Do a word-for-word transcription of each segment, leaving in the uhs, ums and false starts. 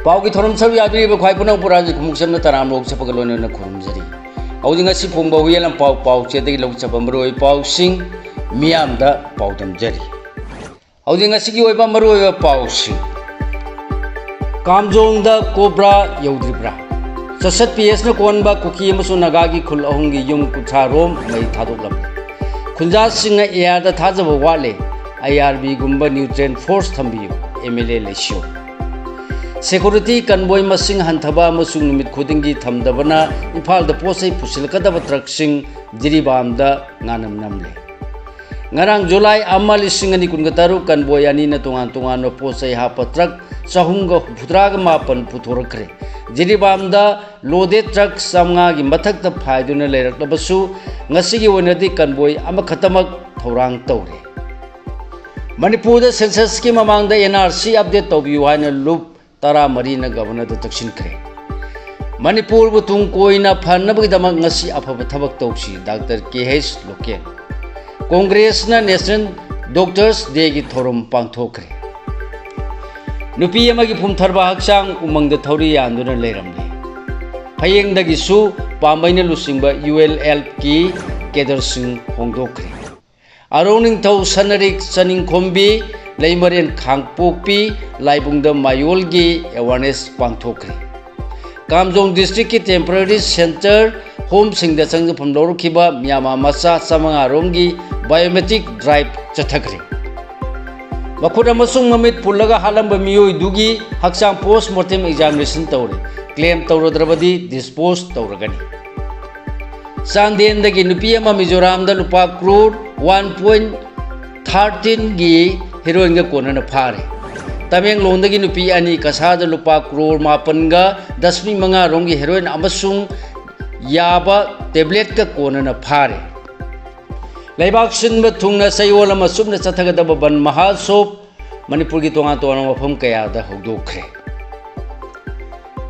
ꯄꯥꯎꯒꯤ ꯊꯧꯔꯝ ꯁꯔꯨꯛ ꯌꯥꯕꯤꯔꯤꯕ ꯈ꯭ꯋꯥꯏ ꯄꯨꯝꯅꯃꯛꯄꯨ ꯔꯥꯖ ꯈꯨꯃꯨꯛꯆꯝꯅ ꯇꯔꯥꯝꯅ ꯑꯣꯛꯆꯕꯒ ꯂꯣꯏꯅꯅ ꯈꯨꯔꯨꯝꯖꯔꯤ꯫ ꯍꯧꯖꯤꯛ ꯉꯁꯤ ꯐꯣꯡꯕ ꯍꯨꯏꯌꯦꯟ ꯂꯝꯄꯥꯎ ꯄꯥꯎꯆꯦꯗꯒꯤ ꯂꯧꯖꯕ ꯃꯔꯨꯑꯣꯏꯕ ꯄꯥꯎꯁꯤꯡ ꯃꯤꯌꯥꯝꯗ ꯄꯥꯎꯗꯝꯖꯔꯤ꯫ ꯍꯧꯖꯤꯛ ꯉꯁꯤꯒꯤ ꯑꯣꯏꯕ ꯃꯔꯨꯑꯣꯏꯕ ꯄꯥꯎꯁꯤꯡ꯫ ꯀꯥꯝꯖꯣꯡꯗ ꯀꯣꯕ꯭ꯔꯥ ꯌꯧꯗ꯭ꯔꯤꯕ꯭ꯔꯥ? ꯆꯁꯠ ꯄꯤ ꯑꯦꯁꯅ ꯀꯣꯟꯕ ꯀꯨꯀꯤ ꯑꯃꯁꯨꯡ ꯅꯥꯒꯥꯒꯤ ꯈꯨꯜ ꯑꯍꯨꯝꯒꯤ ꯌꯨꯝ ꯀꯨꯟꯊ꯭ꯔꯥ ꯔꯣꯝ ꯃꯩ ꯊꯥꯗꯣꯛꯂꯝꯃꯤ꯫ ꯈꯨꯟꯖꯥꯁꯤꯡꯅ ꯑꯦ ꯑꯥꯔꯗ ꯊꯥꯖꯕ ꯋꯥꯠꯂꯦ, ꯑꯥꯏ ꯑꯥꯔ ꯕꯤꯒꯨꯝꯕ ꯅ꯭ꯌꯨꯇ꯭ꯔꯦꯟ ꯐꯣꯔꯁ ꯊꯝꯕꯤꯌꯨ, ꯑꯦꯝ ꯑꯦꯜ ꯑꯦ ꯂꯩꯁꯤꯌꯣ꯫ ꯁꯦꯀꯨꯔꯤꯇꯤ ꯀꯟꯕꯣꯏ ꯃꯁꯤꯡ ꯍꯟꯊꯕ ꯑꯃꯁꯨꯡ ꯅꯨꯃꯤꯠ ꯈꯨꯗꯤꯡꯒꯤ ꯊꯝꯗꯕꯅ ꯏꯝꯐꯥꯜꯗ ꯄꯣꯠ ꯆꯩ ꯄꯨꯁꯤꯜꯂꯛꯀꯗꯕ ꯇ꯭ꯔꯛꯁꯤꯡ ꯖꯤꯔꯤꯕꯥꯝꯗ ꯉꯥꯅꯝ ꯅꯝꯂꯦ꯫ ꯉꯔꯥꯡ ꯖꯨꯂꯥꯏ ꯑꯃ, ꯂꯤꯁꯤꯡ ꯑꯅꯤ ꯀꯨꯟꯒ ꯇꯔꯨꯛ ꯀꯟꯕꯣꯏ ꯑꯅꯤꯅ ꯇꯣꯉꯥꯟ ꯇꯣꯉꯥꯟꯕ ꯄꯣꯠ ꯆꯩ ꯍꯥꯞꯄ ꯇ꯭ꯔꯛ ꯆꯍꯨꯝꯒ ꯍꯨꯝꯐꯨꯇꯔꯥꯒ ꯃꯥꯄꯟ ꯄꯨꯊꯣꯔꯛꯈ꯭ꯔꯦ꯫ ꯖꯤꯔꯤꯕꯥꯝꯗ ꯂꯣꯗꯦꯗ ꯇ꯭ꯔꯛ ꯆꯥꯃꯉꯥꯒꯤ ꯃꯊꯛꯇ ꯐꯥꯏꯗꯨꯅ ꯂꯩꯔꯛꯂꯕꯁꯨ, ꯉꯁꯤꯒꯤ ꯑꯣꯏꯅꯗꯤ ꯀꯟꯕꯣꯏ ꯑꯃꯈꯛꯇꯃꯛ ꯊꯧꯔꯥꯡ ꯇꯧꯔꯦ꯫ ꯃꯅꯤꯄꯨꯔꯗ ꯁꯦꯟꯁꯁꯀꯤ ꯃꯃꯥꯡꯗ ꯑꯦꯟ ꯑꯥꯔ ꯁꯤ ꯑꯞꯗꯦꯠ ꯇꯧꯕꯤꯌꯨ ꯍꯥꯏꯅ ꯂꯨꯞ ꯇꯔꯥꯃꯔꯤꯅ ꯒꯕꯔꯅꯔꯗ ꯇꯛꯁꯤꯟꯈ꯭ꯔꯦ꯫ ꯃꯅꯤꯄꯨꯔꯕꯨ ꯇꯨꯡ ꯀꯣꯏꯅ ꯐꯅꯕꯒꯤꯗꯃꯛ ꯉꯁꯤ ꯑꯐꯕ ꯊꯕꯛ ꯇꯧꯁꯤ, ꯗꯥꯛꯇꯔ ꯀꯦ ꯍꯩꯆ ꯂꯣꯀꯦꯟ꯫ ꯀꯣꯡꯒ꯭ꯔꯦꯁꯅ ꯅꯦꯁꯅꯦꯜ ꯗꯣꯛꯇꯔꯁ ꯗꯦꯒꯤ ꯊꯧꯔꯝ ꯄꯥꯡꯊꯣꯛꯈ꯭ꯔꯦ꯫ ꯅꯨꯄꯤ ꯑꯃꯒꯤ ꯐꯨꯝꯊꯔꯕ ꯍꯛꯆꯥꯡ ꯎꯃꯪꯗ ꯊꯧꯔꯤ ꯌꯥꯟꯗꯨꯅ ꯂꯩꯔꯝꯂꯦ꯫ ꯐꯌꯦꯡꯗꯒꯤꯁꯨ ꯄꯥꯝꯕꯩꯅ ꯂꯨꯆꯤꯡꯕ ꯌꯨ ꯑꯦꯜ ꯑꯦꯜꯀꯤ ꯀꯦꯗꯔꯁꯤꯡ ꯍꯣꯡꯗꯣꯛꯈ꯭ꯔꯦ꯫ ꯑꯔꯣꯡ ꯅꯤꯡꯊꯧ ꯁꯅꯔꯤꯛ ꯆꯅꯤꯡꯈꯣꯝꯕꯤ ꯂꯩꯃꯔꯦꯟ ꯈꯥꯡꯄꯣꯛꯄꯤ ꯂꯥꯏꯕꯨꯡꯗ ꯃꯌꯣꯜꯒꯤ ꯑꯦꯋꯥꯔꯅꯦꯁ ꯄꯥꯡꯊꯣꯛꯈ꯭ꯔꯦ꯫ ꯀꯥꯝꯖꯣꯡ ꯗꯤꯁꯇ꯭ꯔꯤꯛꯀꯤ ꯇꯦꯝꯄꯔꯦꯔꯤ ꯁꯦꯟꯇꯔ ꯍꯣꯝꯁꯤꯡꯗ ꯆꯪꯖꯐꯝ ꯂꯧꯔꯛꯈꯤꯕ ꯃ꯭ꯌꯥꯟꯃꯥꯔ ꯃꯆꯥ ꯆꯥꯃꯉꯥ ꯔꯣꯝꯒꯤ ꯕꯥꯏꯑꯣꯃꯦꯇ꯭ꯔꯤꯛ ꯗ꯭ꯔꯥꯏꯚ ꯆꯠꯊꯈ꯭ꯔꯦ꯫ ꯃꯈꯨꯠ ꯑꯃꯁꯨꯡ ꯃꯃꯤꯠ ꯄꯨꯜꯂꯒ ꯍꯥꯠꯂꯝꯕ ꯃꯤꯑꯣꯏꯗꯨꯒꯤ ꯍꯛꯆꯥꯡ ꯄꯣꯁ ꯃꯣꯔꯇꯦꯝ ꯑꯦꯛꯖꯥꯃꯤꯅꯦꯁꯟ ꯇꯧꯔꯦ꯫ ꯀ꯭ꯂꯦꯝ ꯇꯧꯔꯗ꯭ꯔꯕꯗꯤ ꯗꯤꯁꯄꯣꯁ ꯇꯧꯔꯒꯅꯤ꯫ ꯆꯥꯟꯗꯦꯜꯗꯒꯤ ꯅꯨꯄꯤ ꯑꯃ ꯃꯤꯖꯣꯔꯥꯝꯗ ꯂꯨꯄꯥ ꯀ꯭ꯔꯣꯔ ꯋꯥꯟ ꯄꯣꯏꯟ ꯊꯥꯔꯇꯤꯟꯒꯤ ꯍꯦꯔꯣꯏꯟꯒ ꯀꯣꯟꯅꯅ ꯐꯥꯔꯦ꯫ ꯇꯃꯦꯡꯂꯣꯡꯗꯒꯤ ꯅꯨꯄꯤ ꯑꯅꯤ ꯀꯁꯥꯗ ꯂꯨꯄꯥ ꯀ꯭ꯔꯣꯔ ꯃꯥꯄꯟꯒ ꯗꯁꯃꯤꯛ ꯃꯉꯥ ꯔꯣꯝꯒꯤ ꯍꯦꯔꯣꯏꯟ ꯑꯃꯁꯨꯡ ꯌꯥꯕ ꯇꯦꯕ꯭ꯂꯦꯠꯀ ꯀꯣꯟꯅꯅ ꯐꯥꯔꯦ꯫ ꯂꯩꯕꯥꯛ ꯁꯤꯟꯕ ꯊꯨꯡꯅ ꯆꯌꯣꯜ ꯑꯃ ꯆꯨꯞꯅ ꯆꯠꯊꯒꯗꯕ ꯕꯟ ꯃꯍꯥꯁꯣꯞ ꯃꯅꯤꯄꯨꯔꯒꯤ ꯇꯣꯉꯥꯟ ꯇꯣꯉꯥꯟꯕ ꯃꯐꯝ ꯀꯌꯥꯗ ꯍꯧꯗꯣꯛꯈ꯭ꯔꯦ꯫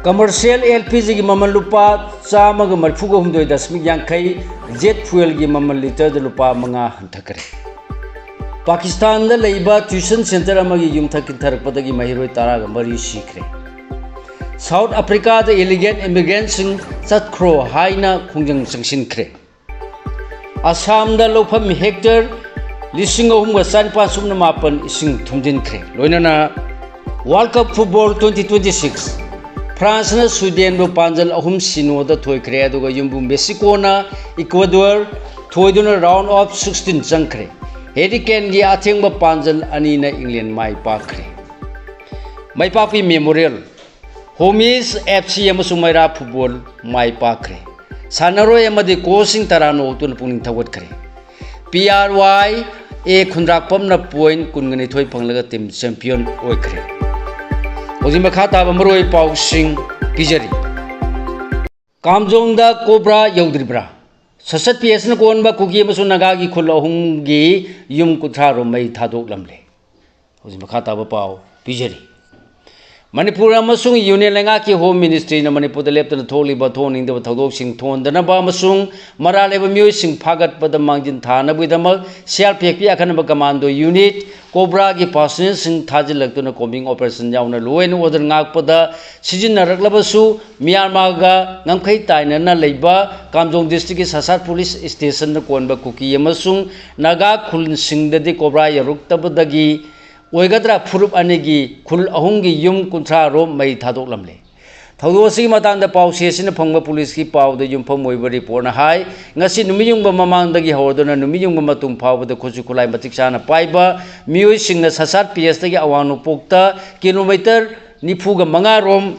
ꯀꯃꯔꯁꯤꯌꯦꯜ ꯑꯦꯜ ꯄꯤ ꯖꯤꯒꯤ ꯃꯃꯜ ꯂꯨꯄꯥ ꯆꯥꯝꯃꯒ ꯃꯔꯤꯐꯨꯒ ꯍꯨꯝꯗꯣꯏ ꯗꯁꯃꯤꯛ ꯌꯥꯡꯈꯩ, ꯖꯦꯠ ꯐ꯭ꯌꯨꯑꯦꯜꯒꯤ ꯃꯃꯜ ꯂꯤꯇꯔꯗ ꯂꯨꯄꯥ ꯃꯉꯥ ꯍꯟꯊꯈ꯭ꯔꯦ꯫ ꯄꯥꯀꯤꯁꯇꯥꯟꯗ ꯂꯩꯕ ꯇ꯭ꯌꯨꯁꯟ ꯁꯦꯟꯇꯔ ꯑꯃꯒꯤ ꯌꯨꯝꯊꯛ ꯀꯤꯟꯊꯔꯛꯄꯗꯒꯤ ꯃꯍꯩꯔꯣꯏ ꯇꯔꯥꯒ ꯃꯔꯤ ꯁꯤꯈ꯭ꯔꯦ꯫ ꯁꯥꯎꯠ ꯑꯐ꯭ꯔꯤꯀꯥꯗ ꯏꯂꯤꯒꯦꯜ ꯏꯃꯤꯒ꯭ꯔꯦꯟꯁꯤꯡ ꯆꯠꯈ꯭ꯔꯣ ꯍꯥꯏꯅ ꯈꯣꯡꯖꯪ ꯆꯪꯁꯤꯟꯈ꯭ꯔꯦ꯫ ꯑꯁꯥꯝꯗ ꯂꯧꯐꯝ ꯍꯦꯛꯇꯔ ꯂꯤꯁꯤꯡ ꯑꯍꯨꯝꯒ ꯆꯥꯅꯤꯄꯥꯟ ꯁꯨꯞꯅ ꯃꯥꯄꯟ ꯏꯁꯤꯡ ꯊꯨꯝꯖꯤꯟꯈ꯭ꯔꯦ꯫ ꯂꯣꯏꯅꯅ world cup football twenty twenty six, ꯐ꯭ꯔꯥꯟꯁꯅ ꯁ꯭ꯋꯤꯗꯦꯟꯕꯨ ꯄꯥꯟꯖꯜ ꯑꯍꯨꯝ ꯁꯤꯅꯣꯗ ꯊꯣꯏꯈ꯭ꯔꯦ, ꯑꯗꯨꯒ ꯌꯨꯝꯕꯨ ꯃꯦꯛꯁꯤꯀꯣꯅ ꯏꯀ꯭ꯋꯦꯗꯣꯔ ꯊꯣꯏꯗꯨꯅ ꯔꯥꯎꯟ ꯑꯣꯐ ꯁꯤꯛꯁꯇꯤꯟ ꯆꯪꯈ꯭ꯔꯦ꯫ ꯍꯦꯔꯤ ꯀꯦꯟꯒꯤ ꯑꯊꯦꯡꯕ ꯄꯥꯟꯖꯜ ꯑꯅꯤꯅ ꯏꯪꯂꯦꯟ ꯃꯥꯏ ꯄꯥꯛꯈ꯭ꯔꯦ꯫ ꯃꯥꯏꯄꯥꯛꯄꯤ ꯃꯦꯃꯣꯔꯤꯌꯦꯜ ꯍꯣꯃꯤꯁ ꯑꯦꯐ ꯁꯤ ꯑꯃꯁꯨꯡ ꯃꯩꯔꯥ ꯐꯨꯠꯕꯣꯜ ꯃꯥꯏ ꯄꯥꯛꯈ꯭ꯔꯦ꯫ ꯁꯥꯟꯅꯔꯣꯏ ꯑꯃꯗꯤ ꯀꯣꯆꯁꯤꯡ ꯇꯔꯥꯅ ꯑꯣꯛꯇꯨꯅ ꯄꯨꯛꯅꯤꯡ ꯊꯧꯒꯠꯈ꯭ꯔꯦ꯫ ꯄꯤ ꯑꯥꯔ ꯋꯥꯏ ꯑꯦ ꯈꯨꯟꯗ꯭ꯔꯥꯛꯄꯝꯅ ꯄꯣꯏꯟ ꯀꯨꯟꯒ ꯅꯤꯊꯣꯏ ꯐꯪꯂꯒ ꯇꯤꯝ ꯆꯦꯝꯄꯤꯌꯟ ꯑꯣꯏꯈ꯭ꯔꯦ꯫ ꯍꯧꯖꯤꯛ ꯃꯈꯥ ꯇꯥꯕ ꯃꯔꯨꯑꯣꯏꯕ ꯄꯥꯎꯁꯤꯡ ꯄꯤꯖꯔꯤ꯫ ꯀꯥꯝꯖꯣꯡꯗ ꯀꯣꯕ꯭ꯔꯥ ꯌꯧꯗ꯭ꯔꯤꯕ꯭ꯔꯥ? ꯁꯁꯠ ꯄꯤ ꯑꯦꯁꯅ ꯀꯣꯟꯕ ꯀꯨꯀꯤ ꯑꯃꯁꯨꯡ ꯅꯥꯒꯥꯒꯤ ꯈꯨꯜ ꯑꯍꯨꯝꯒꯤ ꯌꯨꯝ ꯀꯨꯟꯊ꯭ꯔꯥ ꯔꯣꯝ ꯃꯩ ꯊꯥꯗꯣꯛꯂꯝꯂꯦ꯫ ꯍꯧꯖꯤꯛ ꯃꯈꯥ ꯇꯥꯕ ꯄꯥꯎ ꯄꯤꯖꯔꯤ꯫ ꯃꯅꯤꯄꯨꯔ ꯑꯃꯁꯨꯡ ꯌꯨꯅꯤꯌꯟ ꯂꯩꯉꯥꯛꯀꯤ ꯍꯣꯝ ꯃꯤꯅꯤꯁꯇ꯭ꯔꯤꯅ ꯃꯅꯤꯄꯨꯔꯗ ꯂꯦꯞꯇꯅ ꯊꯣꯛꯂꯤꯕ ꯊꯣꯛꯍꯟꯅꯤꯡꯗꯕ ꯊꯧꯗꯣꯛꯁꯤꯡ ꯊꯣꯟꯗꯅꯕ ꯑꯃꯁꯨꯡ ꯃꯔꯥꯜ ꯂꯩꯕ ꯃꯤꯑꯣꯏꯁꯤꯡ ꯐꯥꯒꯠꯄꯗ ꯃꯥꯡꯖꯤꯜ ꯊꯥꯅꯕꯒꯤꯗꯃꯛ ꯁꯤ ꯑꯥꯔ ꯄꯤ ꯑꯦꯐꯀꯤ ꯑꯈꯟꯅꯕ ꯀꯃꯥꯟꯗꯣ ꯌꯨꯅꯤꯠ ꯀꯣꯕ꯭ꯔꯥꯒꯤ ꯄꯥꯔꯁꯣꯅꯦꯜꯁꯤꯡ ꯊꯥꯖꯤꯜꯂꯛꯇꯨꯅ ꯀꯣꯝꯕꯤꯡ ꯑꯣꯄꯔꯦꯁꯟ ꯌꯥꯎꯅ ꯂꯣ ꯑꯦꯟ ꯑꯣꯔꯗꯔ ꯉꯥꯛꯄꯗ ꯁꯤꯖꯤꯟꯅꯔꯛꯂꯕꯁꯨ, ꯃ꯭ꯌꯥꯟꯃꯥꯔꯒ ꯉꯝꯈꯩ ꯇꯥꯏꯅꯅ ꯂꯩꯕ ꯀꯥꯝꯖꯣꯡ ꯗꯤꯁꯇ꯭ꯔꯤꯛꯀꯤ ꯁꯁꯥꯠ ꯄꯨꯂꯤꯁ ꯁ꯭ꯇꯦꯁꯟꯗ ꯀꯣꯟꯕ ꯀꯨꯀꯤ ꯑꯃꯁꯨꯡ ꯅꯥꯒꯥ ꯈꯨꯜꯁꯤꯡꯗꯗꯤ ꯀꯣꯕ꯭ꯔꯥ ꯌꯧꯔꯛꯇꯕꯗꯒꯤ ꯑꯣꯏꯒꯗ꯭ꯔꯥ ꯐꯨꯔꯨꯞ ꯑꯅꯤꯒꯤ ꯈꯨꯜ ꯑꯍꯨꯝꯒꯤ ꯌꯨꯝ ꯀꯨꯟꯊ꯭ꯔꯥ ꯔꯣꯝ ꯃꯩ ꯊꯥꯗꯣꯛꯂꯝꯂꯦ꯫ ꯊꯧꯗꯣꯛ ꯑꯁꯤꯒꯤ ꯃꯇꯥꯡꯗ ꯄꯥꯎꯆꯦ ꯑꯁꯤꯅ ꯐꯪꯕ ꯄꯨꯂꯤꯁꯀꯤ ꯄꯥꯎꯗ ꯌꯨꯝꯐꯝ ꯑꯣꯏꯕ ꯔꯤꯄꯣꯔꯠꯅ ꯍꯥꯏ, ꯉꯁꯤ ꯅꯨꯃꯤꯠꯌꯨꯡꯕ ꯃꯃꯥꯡꯗꯒꯤ ꯍꯧꯔꯗꯨꯅ ꯅꯨꯃꯤꯠꯌꯨꯡꯕ ꯃꯇꯨꯡ ꯐꯥꯎꯕꯗ ꯈꯨꯠꯁꯨ ꯈꯨꯠꯂꯥꯏ ꯃꯇꯤꯛ ꯆꯥꯅ ꯄꯥꯏꯕ ꯃꯤꯑꯣꯏꯁꯤꯡꯅ ꯁꯁꯥꯠ ꯄꯤ ꯑꯦꯁꯇꯒꯤ ꯑꯋꯥꯡ ꯅꯣꯡꯄꯣꯛꯇ ꯀꯤꯂꯣꯃꯤꯇꯔ ꯅꯤꯐꯨꯒ ꯃꯉꯥ ꯔꯣꯝ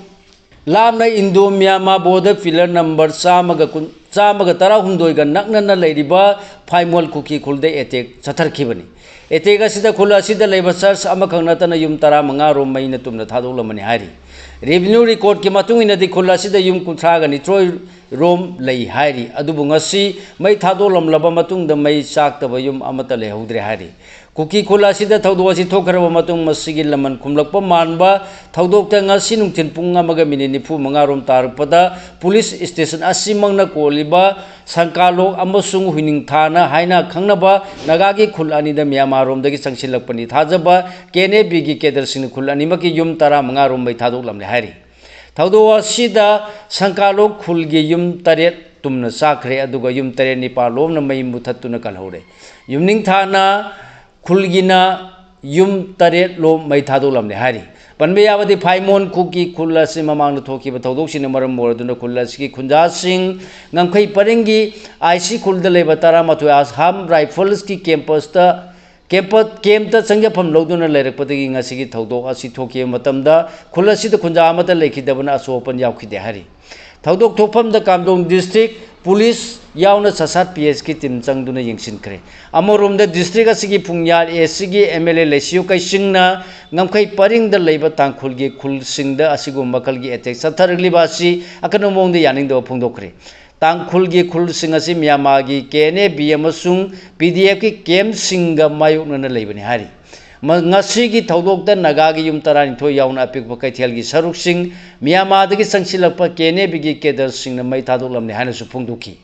ꯂꯥꯞꯅ Indo Myanmar border pillar number ꯆꯥꯝꯃꯒ ꯀꯨꯟ, ꯆꯥꯝꯃꯒ ꯇꯔꯥꯍꯨꯝꯗꯣꯏꯒ ꯅꯛꯅꯅ ꯂꯩꯔꯤꯕ ꯐꯥꯏꯃꯣꯜ ꯀꯨꯀꯤ ꯈꯨꯜꯗ ꯑꯦꯇꯦꯛ ꯆꯠꯊꯔꯛꯈꯤꯕꯅꯤ꯫ ꯑꯦꯇꯦꯛ ꯑꯁꯤꯗ ꯈꯨꯜ ꯑꯁꯤꯗ ꯂꯩꯕ ꯆꯔꯆ ꯑꯃꯈꯛ ꯅꯠꯇꯅ ꯌꯨꯝ ꯇꯔꯥꯃꯉꯥ ꯔꯣꯝ ꯃꯩꯅ ꯇꯨꯝꯅ ꯊꯥꯗꯣꯛꯂꯝꯕꯅꯤ ꯍꯥꯏꯔꯤ꯫ ꯔꯦꯚꯤꯅ꯭ꯌꯨ ꯔꯦꯀꯣꯔꯗꯀꯤ ꯃꯇꯨꯡ ꯏꯟꯅꯗꯤ ꯈꯨꯜ ꯑꯁꯤꯗ ꯌꯨꯝ ꯀꯨꯟꯊ꯭ꯔꯥꯒ ꯅꯤꯊꯣꯏ ꯔꯣꯝ ꯂꯩ ꯍꯥꯏꯔꯤ, ꯑꯗꯨꯕꯨ ꯉꯁꯤ ꯃꯩ ꯊꯥꯗꯣꯛꯂꯝꯂꯕ ꯃꯇꯨꯡꯗ ꯃꯩ ꯆꯥꯛꯇꯕ ꯌꯨꯝ ꯑꯃꯠꯇ ꯂꯩꯍꯧꯗ꯭ꯔꯦ ꯍꯥꯏꯔꯤ꯫ ꯀꯨꯀꯤ ꯈꯨꯜ ꯑꯁꯤꯗ ꯊꯧꯗꯣꯛ ꯑꯁꯤ ꯊꯣꯛꯈ꯭ꯔꯕ ꯃꯇꯨꯡ, ꯃꯁꯤꯒꯤ ꯂꯃꯟ ꯈꯨꯝꯂꯛꯄ ꯃꯥꯟꯕ ꯊꯧꯗꯣꯛꯇ ꯉꯁꯤ ꯅꯨꯡꯊꯤꯜ ꯄꯨꯡ ꯑꯃꯒ ꯃꯤꯅꯤꯠ ꯅꯤꯐꯨ ꯃꯉꯥ ꯔꯣꯝ ꯇꯥꯔꯛꯄꯗ ꯄꯨꯂꯤꯁ ꯁ꯭ꯇꯦꯁꯟ ꯑꯁꯤꯃꯛꯅ ꯀꯣꯜꯂꯤꯕ ꯁꯪꯀꯥꯂꯣꯛ ꯑꯃꯁꯨꯡ ꯍꯨꯏꯅꯤꯡꯊꯥꯅ ꯍꯥꯏꯅ ꯈꯪꯅꯕ ꯅꯥꯒꯥꯒꯤ ꯈꯨꯜ ꯑꯅꯤꯗ ꯃ꯭ꯌꯥꯟꯃꯥꯔ ꯔꯣꯝꯗꯒꯤ ꯆꯪꯁꯤꯜꯂꯛꯄꯅꯤ ꯊꯥꯖꯕ ꯀꯦ ꯑꯦꯟ ꯑꯦ ꯕꯤꯒꯤ ꯀꯦꯗꯔꯁꯤꯡꯅ ꯈꯨꯜ ꯑꯅꯤꯃꯛꯀꯤ ꯌꯨꯝ ꯇꯔꯥꯃꯉꯥ ꯔꯣꯝ ꯃꯩ ꯊꯥꯗꯣꯛꯂꯝꯂꯦ ꯍꯥꯏꯔꯤ꯫ ꯊꯧꯗꯣꯛ ꯑꯁꯤꯗ ꯁꯪꯀꯥꯂꯣꯛ ꯈꯨꯜꯒꯤ ꯌꯨꯝ ꯇꯔꯦꯠ ꯇꯨꯝꯅ ꯆꯥꯛꯈ꯭ꯔꯦ, ꯑꯗꯨꯒ ꯌꯨꯝ ꯇꯔꯦꯠ ꯅꯤꯄꯥꯜ ꯂꯣꯝꯅ ꯃꯩ ꯃꯨꯊꯠꯇꯨꯅ ꯀꯜꯍꯧꯔꯦ꯫ ꯌꯨꯝꯅꯤꯡꯊꯥꯅ ꯈꯨꯜꯒꯤꯅ ꯌꯨꯝ ꯇꯔꯦꯠ ꯂꯣꯝ ꯃꯩ ꯊꯥꯗꯣꯛꯂꯝꯂꯦ ꯍꯥꯏꯔꯤ꯫ ꯄꯟꯕ ꯌꯥꯕꯗꯤ ꯐꯥꯏꯃꯣꯟ ꯈꯨꯛꯀꯤ ꯈꯨꯜ ꯑꯁꯤ ꯃꯃꯥꯡꯗ ꯊꯣꯛꯈꯤꯕ ꯊꯧꯗꯣꯛꯁꯤꯡꯅ ꯃꯔꯝ ꯑꯣꯏꯔꯗꯨꯅ ꯈꯨꯜ ꯑꯁꯤꯒꯤ ꯈꯨꯟꯖꯥꯁꯤꯡ ꯉꯝꯈꯩ ꯄꯔꯤꯡꯒꯤ ꯑꯥꯏ ꯁꯤ ꯈꯨꯜꯗ ꯂꯩꯕ ꯇꯔꯥꯃꯥꯊꯣꯏ ꯑꯁꯥꯝ ꯔꯥꯏꯐꯜꯁꯀꯤ ꯀꯦꯝꯄꯁꯇ ꯀꯦꯝꯄ-, ꯀꯦꯝꯞꯇ ꯆꯪꯖꯐꯝ ꯂꯧꯗꯨꯅ ꯂꯩꯔꯛꯄꯗꯒꯤ ꯉꯁꯤꯒꯤ ꯊꯧꯗꯣꯛ ꯑꯁꯤ ꯊꯣꯛꯈꯤꯕ ꯃꯇꯝꯗ ꯈꯨꯜ ꯑꯁꯤꯗ ꯈꯨꯟꯖꯥ ꯑꯃꯠꯇ ꯂꯩꯈꯤꯗꯕꯅ ꯑꯁꯣꯛ ꯑꯄꯟ ꯌꯥꯎꯈꯤꯗꯦ ꯍꯥꯏꯔꯤ꯫ ꯊꯧꯗꯣꯛ ꯊꯣꯛꯐꯝꯗ ꯀꯥꯝꯗꯣꯡ ꯗꯤꯁꯇ꯭ꯔꯤꯛ ꯄꯨꯂꯤꯁ ꯌꯥꯎꯅ ꯁꯁꯥꯠ ꯄꯤ ꯑꯦꯁꯀꯤ ꯇꯤꯝ ꯆꯪꯗꯨꯅ ꯌꯦꯡꯁꯤꯟꯈ꯭ꯔꯦ꯫ ꯑꯃꯔꯣꯝꯗ ꯗꯤꯁꯇ꯭ꯔꯤꯛ ꯑꯁꯤꯒꯤ ꯐꯨꯡꯌꯥꯔ ꯑꯦ ꯁꯤꯒꯤ ꯑꯦꯝ ꯑꯦꯜ ꯑꯦ ꯂꯩꯁꯤꯌꯨ ꯀꯩꯁꯤꯡꯅ ꯉꯝꯈꯩ ꯄꯔꯤꯡꯗ ꯂꯩꯕ ꯇꯥꯡꯈꯨꯜꯒꯤ ꯈꯨꯜꯁꯤꯡꯗ ꯑꯁꯤꯒꯨꯝꯕ ꯃꯈꯜꯒꯤ ꯑꯦꯇꯦꯛ ꯆꯠꯊꯔꯛꯂꯤꯕ ꯑꯁꯤ ꯑꯀꯟꯕ ꯃꯑꯣꯡꯗ ꯌꯥꯅꯤꯡꯗꯕ ꯐꯣꯡꯗꯣꯛꯈ꯭ꯔꯦ꯫ ꯇꯥꯡꯈꯨꯜꯒꯤ ꯈꯨꯜꯁꯤꯡ ꯑꯁꯤ ꯃ꯭ꯌꯥꯟꯃꯥꯔꯒꯤ ꯀꯦ ꯑꯦꯟ ꯑꯦ ꯕꯤ ꯑꯃꯁꯨꯡ ꯄꯤ ꯗꯤ ꯑꯦꯐꯀꯤ ꯀꯦꯝꯞꯁꯤꯡꯒ ꯃꯥꯌꯣꯛꯅꯅ ꯂꯩꯕꯅꯤ ꯍꯥꯏꯔꯤ꯫ ꯃ-, ꯉꯁꯤꯒꯤ ꯊꯧꯗꯣꯛꯇ ꯅꯥꯒꯥꯒꯤ ꯌꯨꯝ ꯇꯔꯥꯅꯤꯊꯣꯏ ꯌꯥꯎꯅ ꯑꯄꯤꯛꯄ ꯀꯩꯊꯦꯜꯒꯤ ꯁꯔꯨꯛꯁꯤꯡ ꯃ꯭ꯌꯥꯟꯃꯥꯔꯗꯒꯤ ꯆꯪꯁꯤꯜꯂꯛꯄ ꯀꯦ ꯑꯦꯟ ꯑꯦ ꯕꯤꯒꯤ ꯀꯦꯗꯔꯁꯤꯡꯅ ꯃꯩ ꯊꯥꯗꯣꯛꯂꯝꯅꯤ ꯍꯥꯏꯅꯁꯨ ꯐꯣꯡꯗꯣꯛꯈꯤ꯫